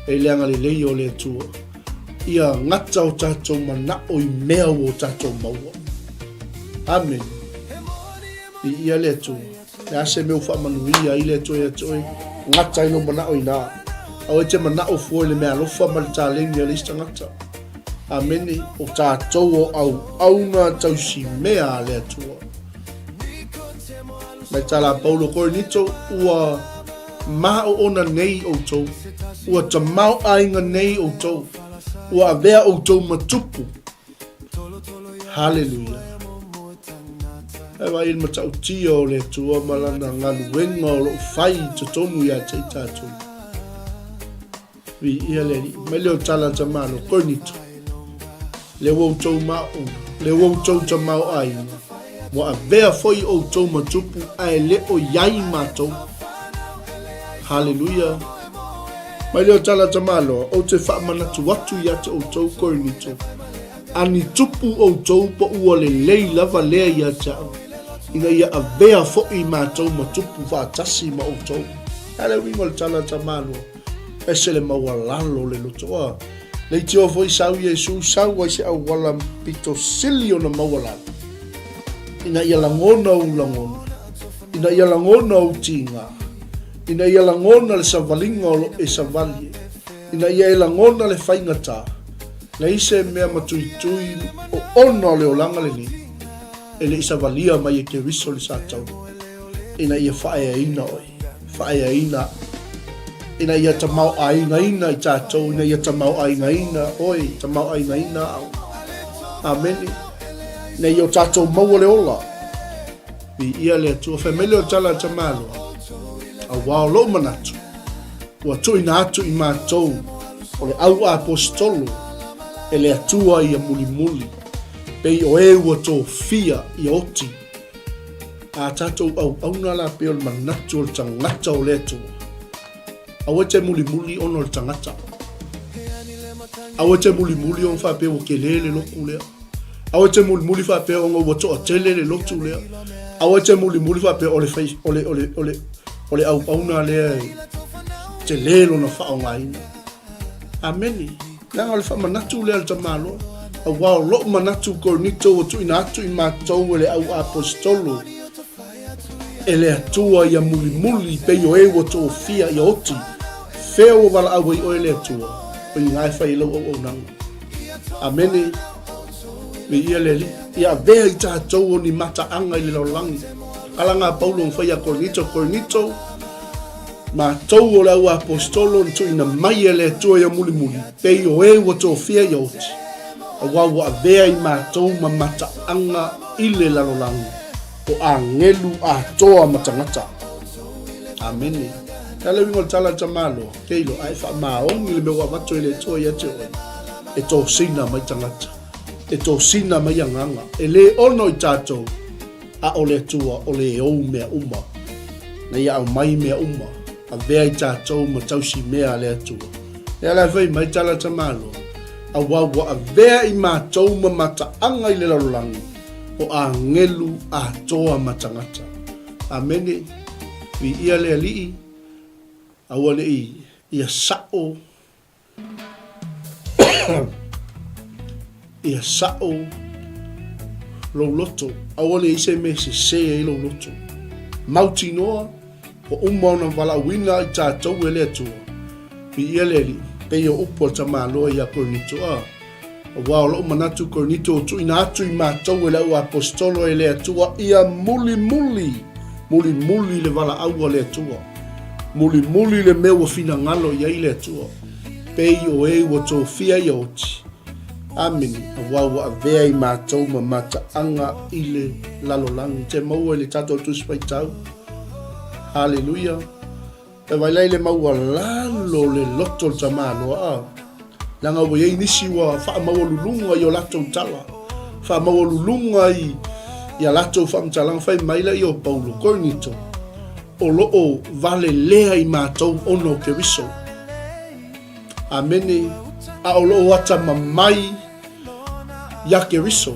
E le agalelei o le Atua. Ia gata o tatou manao i mea ua o tatou maua. Amene. Viia le Atua. Le a se mea ua faamanuia ai le Atua ia te oe, gata ai lou manao i ina. Aua e te manao fua i le meaalofa ma le taleni a le isi tagata. Amene. O tatou o auauna tausimea a le Atua. Mai tala a Paulo Korinito, ua maoona nei outou, ua tamaoaiga nei outou. Ua avea outou ma tupu. Haleluia. E vaai i le matautia o le Atua ma lana galuega o lo o fai i totonu ia te i tatou. Viia le Alii. Mai lea o tala a tamalo, Korinito. Lea ua outou maoona, lea ua outou tamaoaiga, ua avea foi outou ma tupu ae le o i ai matou. Haleluia. Mai lea o tala a tamaloa, ou te faamanatu atu ia te outou Korinito, a ni tupu outou po ua lelei lava lea ia te au, ina ia avea foi matou ma tupu faatasi ma outou. A le uiga o le tala a tamaloa. Ese le maualalo o le loto. A leitioa foi sau Iesu, sau ai se auala pito sili ona maualalo, ina ia lagona ou lagona, ina ia lagona ou tiga, ina ia lagona le savaliga o lo e savali ai, ina ia e lagona le faigata, leai se mea matuitui o ona o le olaga lenei e le i savalia mai e Keriso le Satauna, ina ia faaeaina oe. Faaeaina ina ia tamaoaigaina i tatou, ina ia tamaoaigaina oe, tamaoaigaina au. Amene. Ina ia o tatou maua le ola. Viia le Atua. Fai mai lea o tala a tamaloa. Auā o lou manatu, ua tuuina atu i matou o le au aposetolo e le Atua ia mulimuli, pei o e ua tofia ia oti. A tatou auauna la pei o le manatu o le tagata o le Atua. Aua e te mulimuli ona o le tagata. Aua e te mulimuli ona faapea ua tele le lotu lea. Aua e te mulimuli faapea ona ua toatele le lotu lea. Aua e te mulimuli faapea o le fai, o le, o le, o le, o le auauna lea e tele lona faaaogaina. Amene. Leaga o le faamanatu lea a le tamaloa, aua o lou manatu Korinito ua tuuina atu i matou e le au aposetolo e le Atua ia mulimuli pei o e ua tofia ia oti, fea ua valaau ai oe le Atua, o i ina e fai ai lau auaunaga. Amene. Viia le Alii. Ia avea i tatou o ni mataaga i le lalolagi. Kalaga a Paulo na fai ia Korinito, Korinito, Matou o le au aposetolo na tuuina mai e le Atua ia mulimuli, pei o e ua tofia ia oti, aua ua avea i matou ma mataaga i le lalolagi, o agelu atoa ma tagata. Amene. E ala uiga o le tala a le tamaloa, Keilo, a e faamaoni le mea ua avatu e le Atua ia te oe, e tosina mai tagata, e tosina mai agaga, e le ono i tatou, A o le Atua o le ou mea uma, na ia aumai mea uma, avea i tatou ma tausi mea a le Atua. Lea la e fai mai tala tamaloa, aua ua avea i matou ma mataaga i le lalolagi, o agelu atoa ma tagata. Amene. Viia le Alii, aua ne i ia sao Ia sao lou loto, aua ne i se mea e sese ai lou loto. Mautinoa, ua uma ona valaauina i tatou e le Atua. Viia le Alii, pei o upu a le tamaloa ia Korinito, a. Aua o lou manatu Korinito ua tuuina atu i matou e le au aposetolo e le Atua ia mulimuli, mulimuli le valaau a le Atua, mulimuli le mea ua finagalo i ai le Atua, pei o e ua tofia ia oti. Amene, aua ua avea i matou ma mataaga i le lalolagi. Te maua i le tatou Tusi Faitau. Haleluia. E vailai le maualalo le loto o le tamaloa a. Leaga ua i ai nisi ua faamaualuluga i o latou tala, faamaualuluga i i a latou faamatalaga, fai mai laia o Paulo, Korinito, o lo o valelea i matou ona o Keriso. Amene. A o lo o atamamai ia Keriso.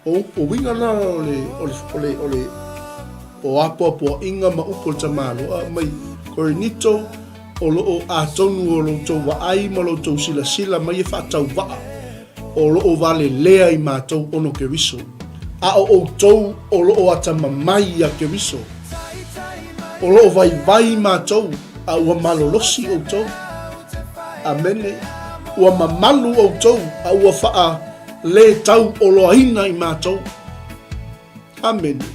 O uiga na o le, o le, o le, o le, o apoapoaiga ma upu o le tamaloa mai Korinito, o lo o atonu o lo outou vaai ma lo outou silasila mai e faatauvaa, o lo o valelea i matou ono Keriso, a o outou o lo o atamamai ia Keriso. O lo o vaivai matou, a ua malolosi outou. Amene. Ua mamalu outou, a ua faa Le tau oloaina i matou. Amene.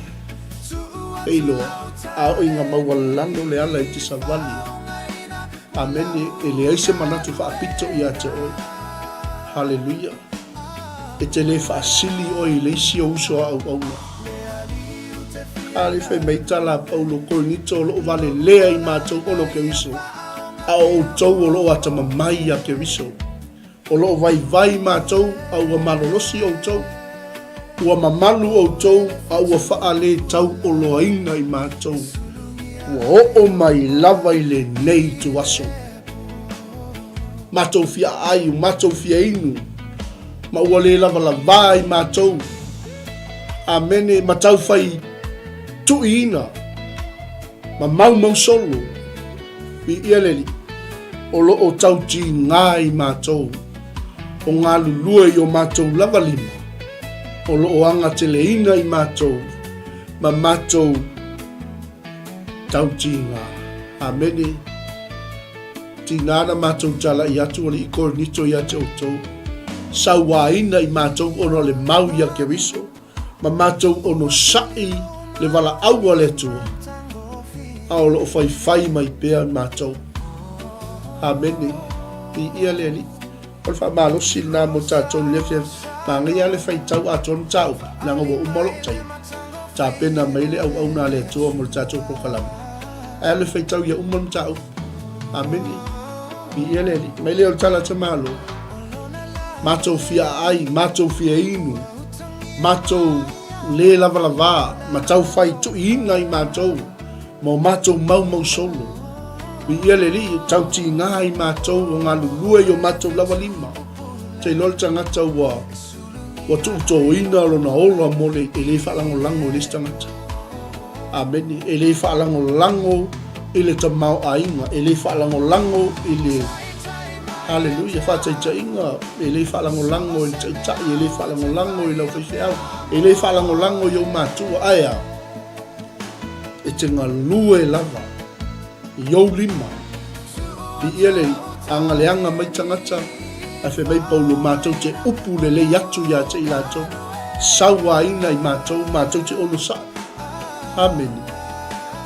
E iloa, a o iga maualalo le ala i te savali. Amene. E leai se manatu faapito ia te oe. Haleluia. E te le faasili oe i le isi o uso a auauna. A le fai mai tala a Paulo Korinito o loo valelea i matou ona o Keriso, a o outou o loo atamamai ia Keriso. O loo vaivai matou a ua malolosi outou. Ua mamalu outou a ua faaletauoloaina i matou. Ua oo mai lava i lenei ituaso. Matou fia aai, u matou fia inu, ma ua le lavalavā i matou. Amene, ma taufai tuiina, ma maumau solo. Viia le Alii, o lo o tautigā i matou, o galulue i o matou lava lima, o lo o agateleina i matou, ma matou tautigā. Amene. Tigā na matou talai atu alii Korinito ia te outou, sauaina i matou ona o le mau ia Keriso, ma matou onosai le valaau a le Atua, a o lo o faifai mai pea matou. Amene. Viia le Alii. O le faamalosi lena mo tatou i le afiafi. Manaia lava le faitau atoa le mataupu, leaga ua uma lou taimi. Tapena mai le auauna a le Atua mo le tatou polokalame. Ae alu e faitau ia uma le mataupu. Amene. Viia le Alii. Mai lea o le tala a Tamalo. Matou fia aai, matou fia inu, matou le lavalavā, ma taufai tuiina i matou, ma o matou maumau solo. Viia le Alii, e tautigā i matou o galulue i o matou lava lima. Te iloa le tagata ua ua tuutoina lona ola mo le e le faalagolago i le isi tagata. Amene. E le faalagolago i le tamaoaiga, e le faalagolago i le Haleluia, faataitaiga, e le faalagolago i le taitai, e le faalagolago i lau faifeau, e le faalagolago i ou matua, ae a? E te galue lava i ou lima. Viia le agaleaga mai tagata, ae fai mai Paulo, matou te upu lelei atu ia te i latou, sauaina i matou, matou te onosai. Amene.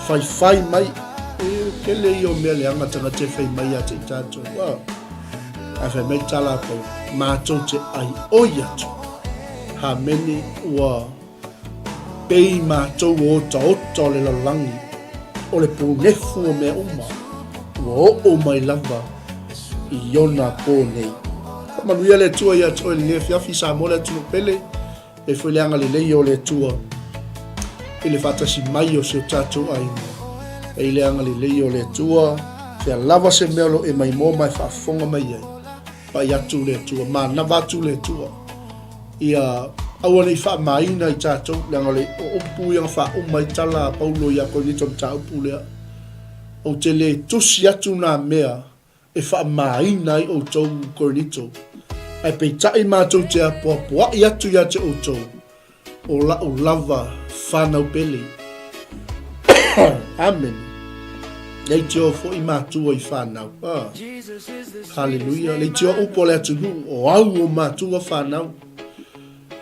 Faifai mai. E tele ia o mea leaga tagata e fai mai ia te i tatou. Ah. Ae fai mai tala a Paulo, matou te aioi atu. Amene, ua Pei matou o otaota o le lalolagi, o le punefu o mea uma, ua oo mai lava i ona po nei. Faamanuia le Atua ia te oe i lenei afiafi, Samoa le atunuu pele, e foi le agalelei o le Atua i le faatasi mai o si o tatou aiga. E i le agalelei o le Atua, fea lava se mea o lo o e maimoa ma e faafofoga mai ai, pai atu le Atua, manava atu le Atua. Ia aua ne i faamaina i tatou, leaga o le upu ia na faauma ai tala a Paulo ia Korinito i le mataupu lea, Ou te le tusi atu nā mea e faamaina ai outou Korinito, ae peitai matou te apoapoai atu ia te outou, o la'u lava fanau pele. Amene. Leitioa foi matua i fanau. Ah. Haleluia. Leitioa upu o le atunuu, o au o matua fanau.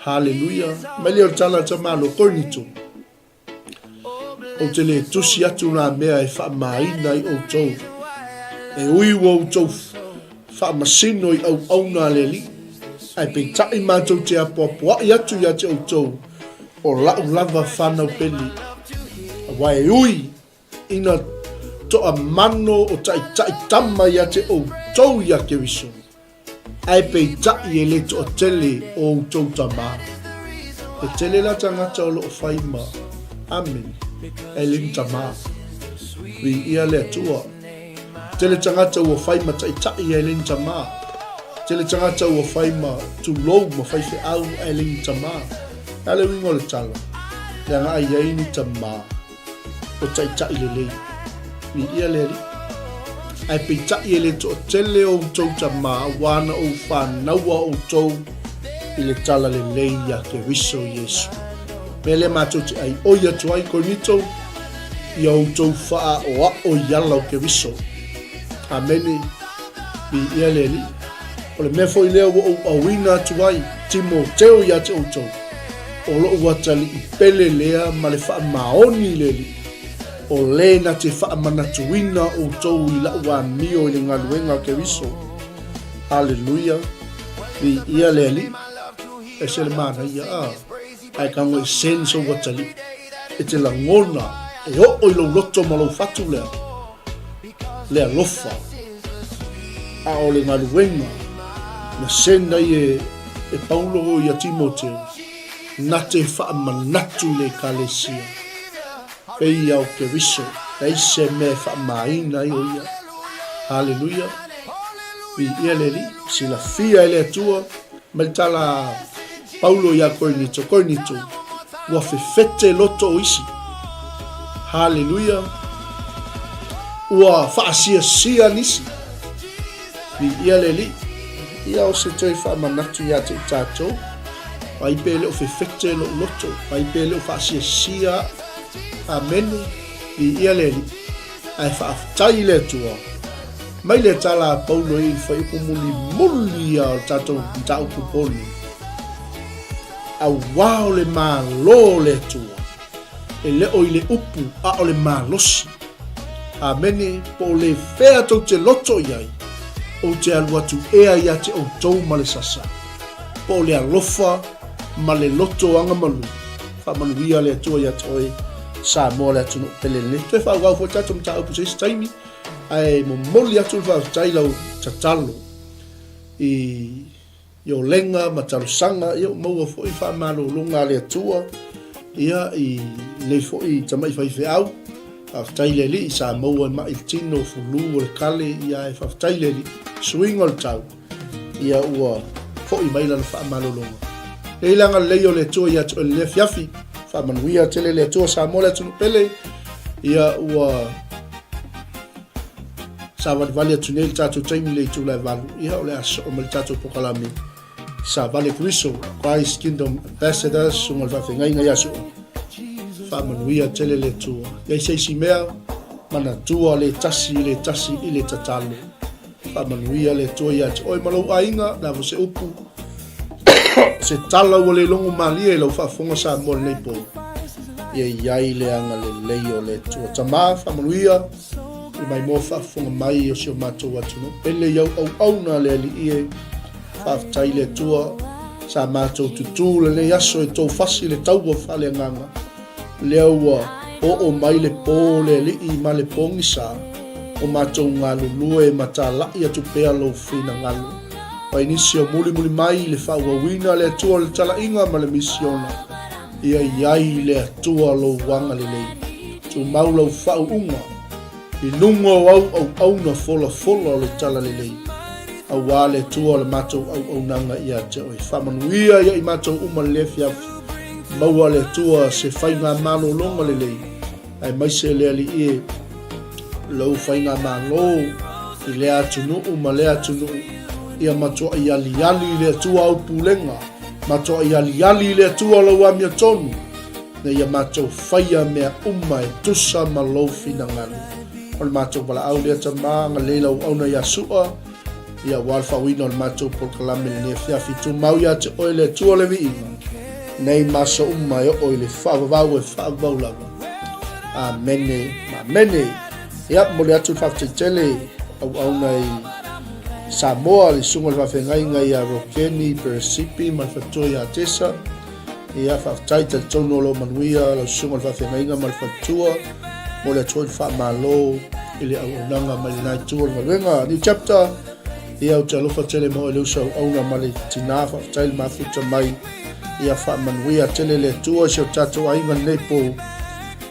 Haleluia. Mai lea o le tala a Tamalo, Korinito. Ou te le tusi atu nā mea e faamaina ai outou. E ui ua outou faamasino i auauna a le Alii, ae peitai matou te apoapoai atu ia te outou, o la'u lava fanau pele. Aua e ui ina toamano o taitai tama ia te outou ia Keriso, ae peitai e le toatele o outou tama. E tele la tagata o lo o fai ma Amene, ae le ni tama. Viia le Atua. Tele tagata ua fai ma taitai ae le ni tama. Tele tagata ua fai ma tulou ma faifeau ae le ni tama. E a le uiga o le tala? Leaga a i ai ni tama o taitai lelei. Viia le Alii. Ae peitai e le toatele o outou tama aua na ou fanaua outou i le tala lelei ia Keriso Iesu. Mea lea matou te aioi atu ai Korinito ia outou faaoao i ala o Keriso. Amene. Viia le Alii. O le mea foi lea ua ou auina atu ai Timoteo ia te outou, o lou atalii pele lea ma le faamaoni i le Alii. O le na te faamanatuina outou i la'u amio i le galuega a Keriso. Haleluia! Viia le Alii. Ese le manaia, a, ae tago e sense ou atalii. E te lagona e oo i lou loto ma lou fatu lea, le alofa, a o le galuega na send ai e, e Paulo ia Timoteo, na te faamanatu i le Ekalesia. Pei o Keriso, leai se mea e faamāina ai o ia. Haleluia! Viia le Alii, silafia e le Atua, mai le tala a Paulo iā Korinito, Korinito, ua fefete loto o isi. Haleluia! Ua faasiasia nisi. Viia le Alii. Ia o se toe faamanatu iā te i tātou, ai pe le o fefete lou loto, ai pe le o faasiasia a'u. Amene. Viia le Alii. Ae faafetai i le Atua. Mai le tala a Paulo i le fuaiupu mulimuli ia o le tatou mataupu poni. Auā o le Malo o le Atua, e le o i le upu a o le malosi. Amene, po o le fea tou te loto i ai, ou te alu atu ea ia te outou ma le sasa, po o le alofa ma le loto agamalu. Faamanuia le Atua ia te oe, Samoa le atunuu pele lenei. Toe faaauau foi tatou mataupu se isi taimi, ae momoli atu le faafetai i lau tatalo i i olega ma talosaga, ia ua maua foi faamalologa a le Atua, ia i lenei foi tamai faifeau. Faafetai i le Alii sa maua e mai le tino, fulu o le kale, ia ae faafetai i le Alii, suiga o le tau, ia ua foi mai lana faamalologa. Lei le agalelei o le Atua ia te oe i lenei afiafi, faamanuia tele le Atua Samoa le atunuu pele, ia ua savalivali atu nei le tatou taimi i le itula e 8, ia o le a soo mai le tatou pokalame Savale Keriso, Christ Kingdom Ambassadors, susuga i le faafeagaiga ia Sua. Faamanuia tele le Atua. Iai se isi mea, manatua le tasi i le tasi i le tatalo. Faamanuia le Atua ia te oe ma lou aiga, le a foi se upu, se tala ua le logo malie i lau faafofoga Samoa lenei po. Ia i ai le agalelei o le Atua. Tama, faamanuia i maimoa faafofoga mai o si o matou atunuu. Pele i au auauna le Alii e. Faafetai i le Atua sa matou tutū lenei aso e tou fasi le taua faaleagaga. Lea ua oo mai le pō le Alii ma le pogisa, o matou galulue ma talai atu pea lou finagalo. Mai nisi o mulimuli mai i le faaauauina le Atua o le talaiga ma le misiona, ia i ai le Atua lou agalelei. Tumau lau faauuga i luga o au auauna folafola o le talalelei, auā le Atua o le matou auaunaga ia te oe. Faamanuia ia i matou uma le afiafi, maua le Atua se faigamalologa lelei, aemaise le Alii e lou faigamalo i lea atunuu ma lea atunuu, ia matuai aliali i le Atua au pulega, matuai aliali i le Atua lou amiotonu, ina ia matou faia mea uma e tusa ma lou finagalo. O le matou valaau lea, Tama, agalelei lau auauna ia Sua, ia aua le faauiina o le matou polokalame i lenei afiafi. Tumau ia te oe le Atua le viiga, nei ma aso uma e oo i le faavavau e faavavau lava. Amene ma amene. Ia, momoli atu le faafetai tele auauna i Samoa, le susuga i le faafeagaiga ia Rokeni Peresipi ma le faletua ia Tesa. Ia, faafetai, talitonu o lo o manuia lau susuga i le faafeagaiga ma le faletua. Momoli atu foi le faamalo i le auaunaga mai lena itu o le galuega. New chapter, ia ou te alofa tele ma oe le uso auauna ma le tina, faafetai le mafuta mai. Ia faamanuia tele le Atua i si o tatou aiga lenei po.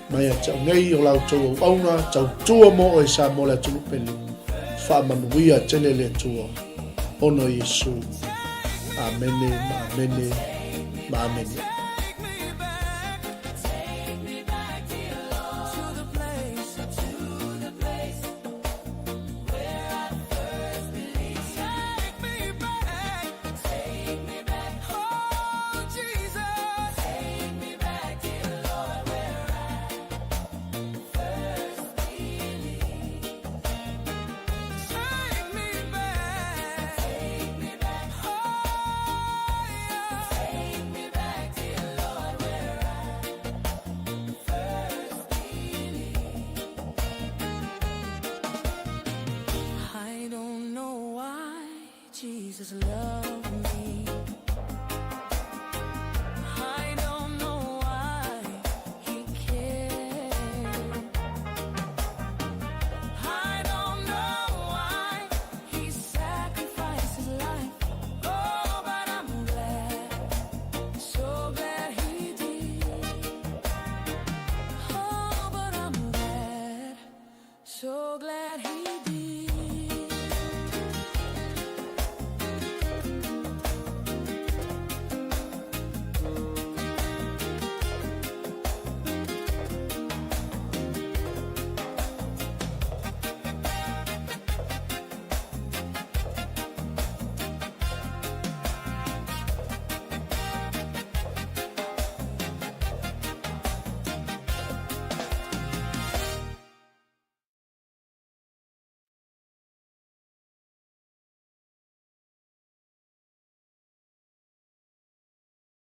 Mai ia te au nei o la outou auauna, tautua mo oe Samoa le atunuu pele. Faamanuia tele le Atua. Ona o Iesu. Amene ma amene ma amene. Jesus love me.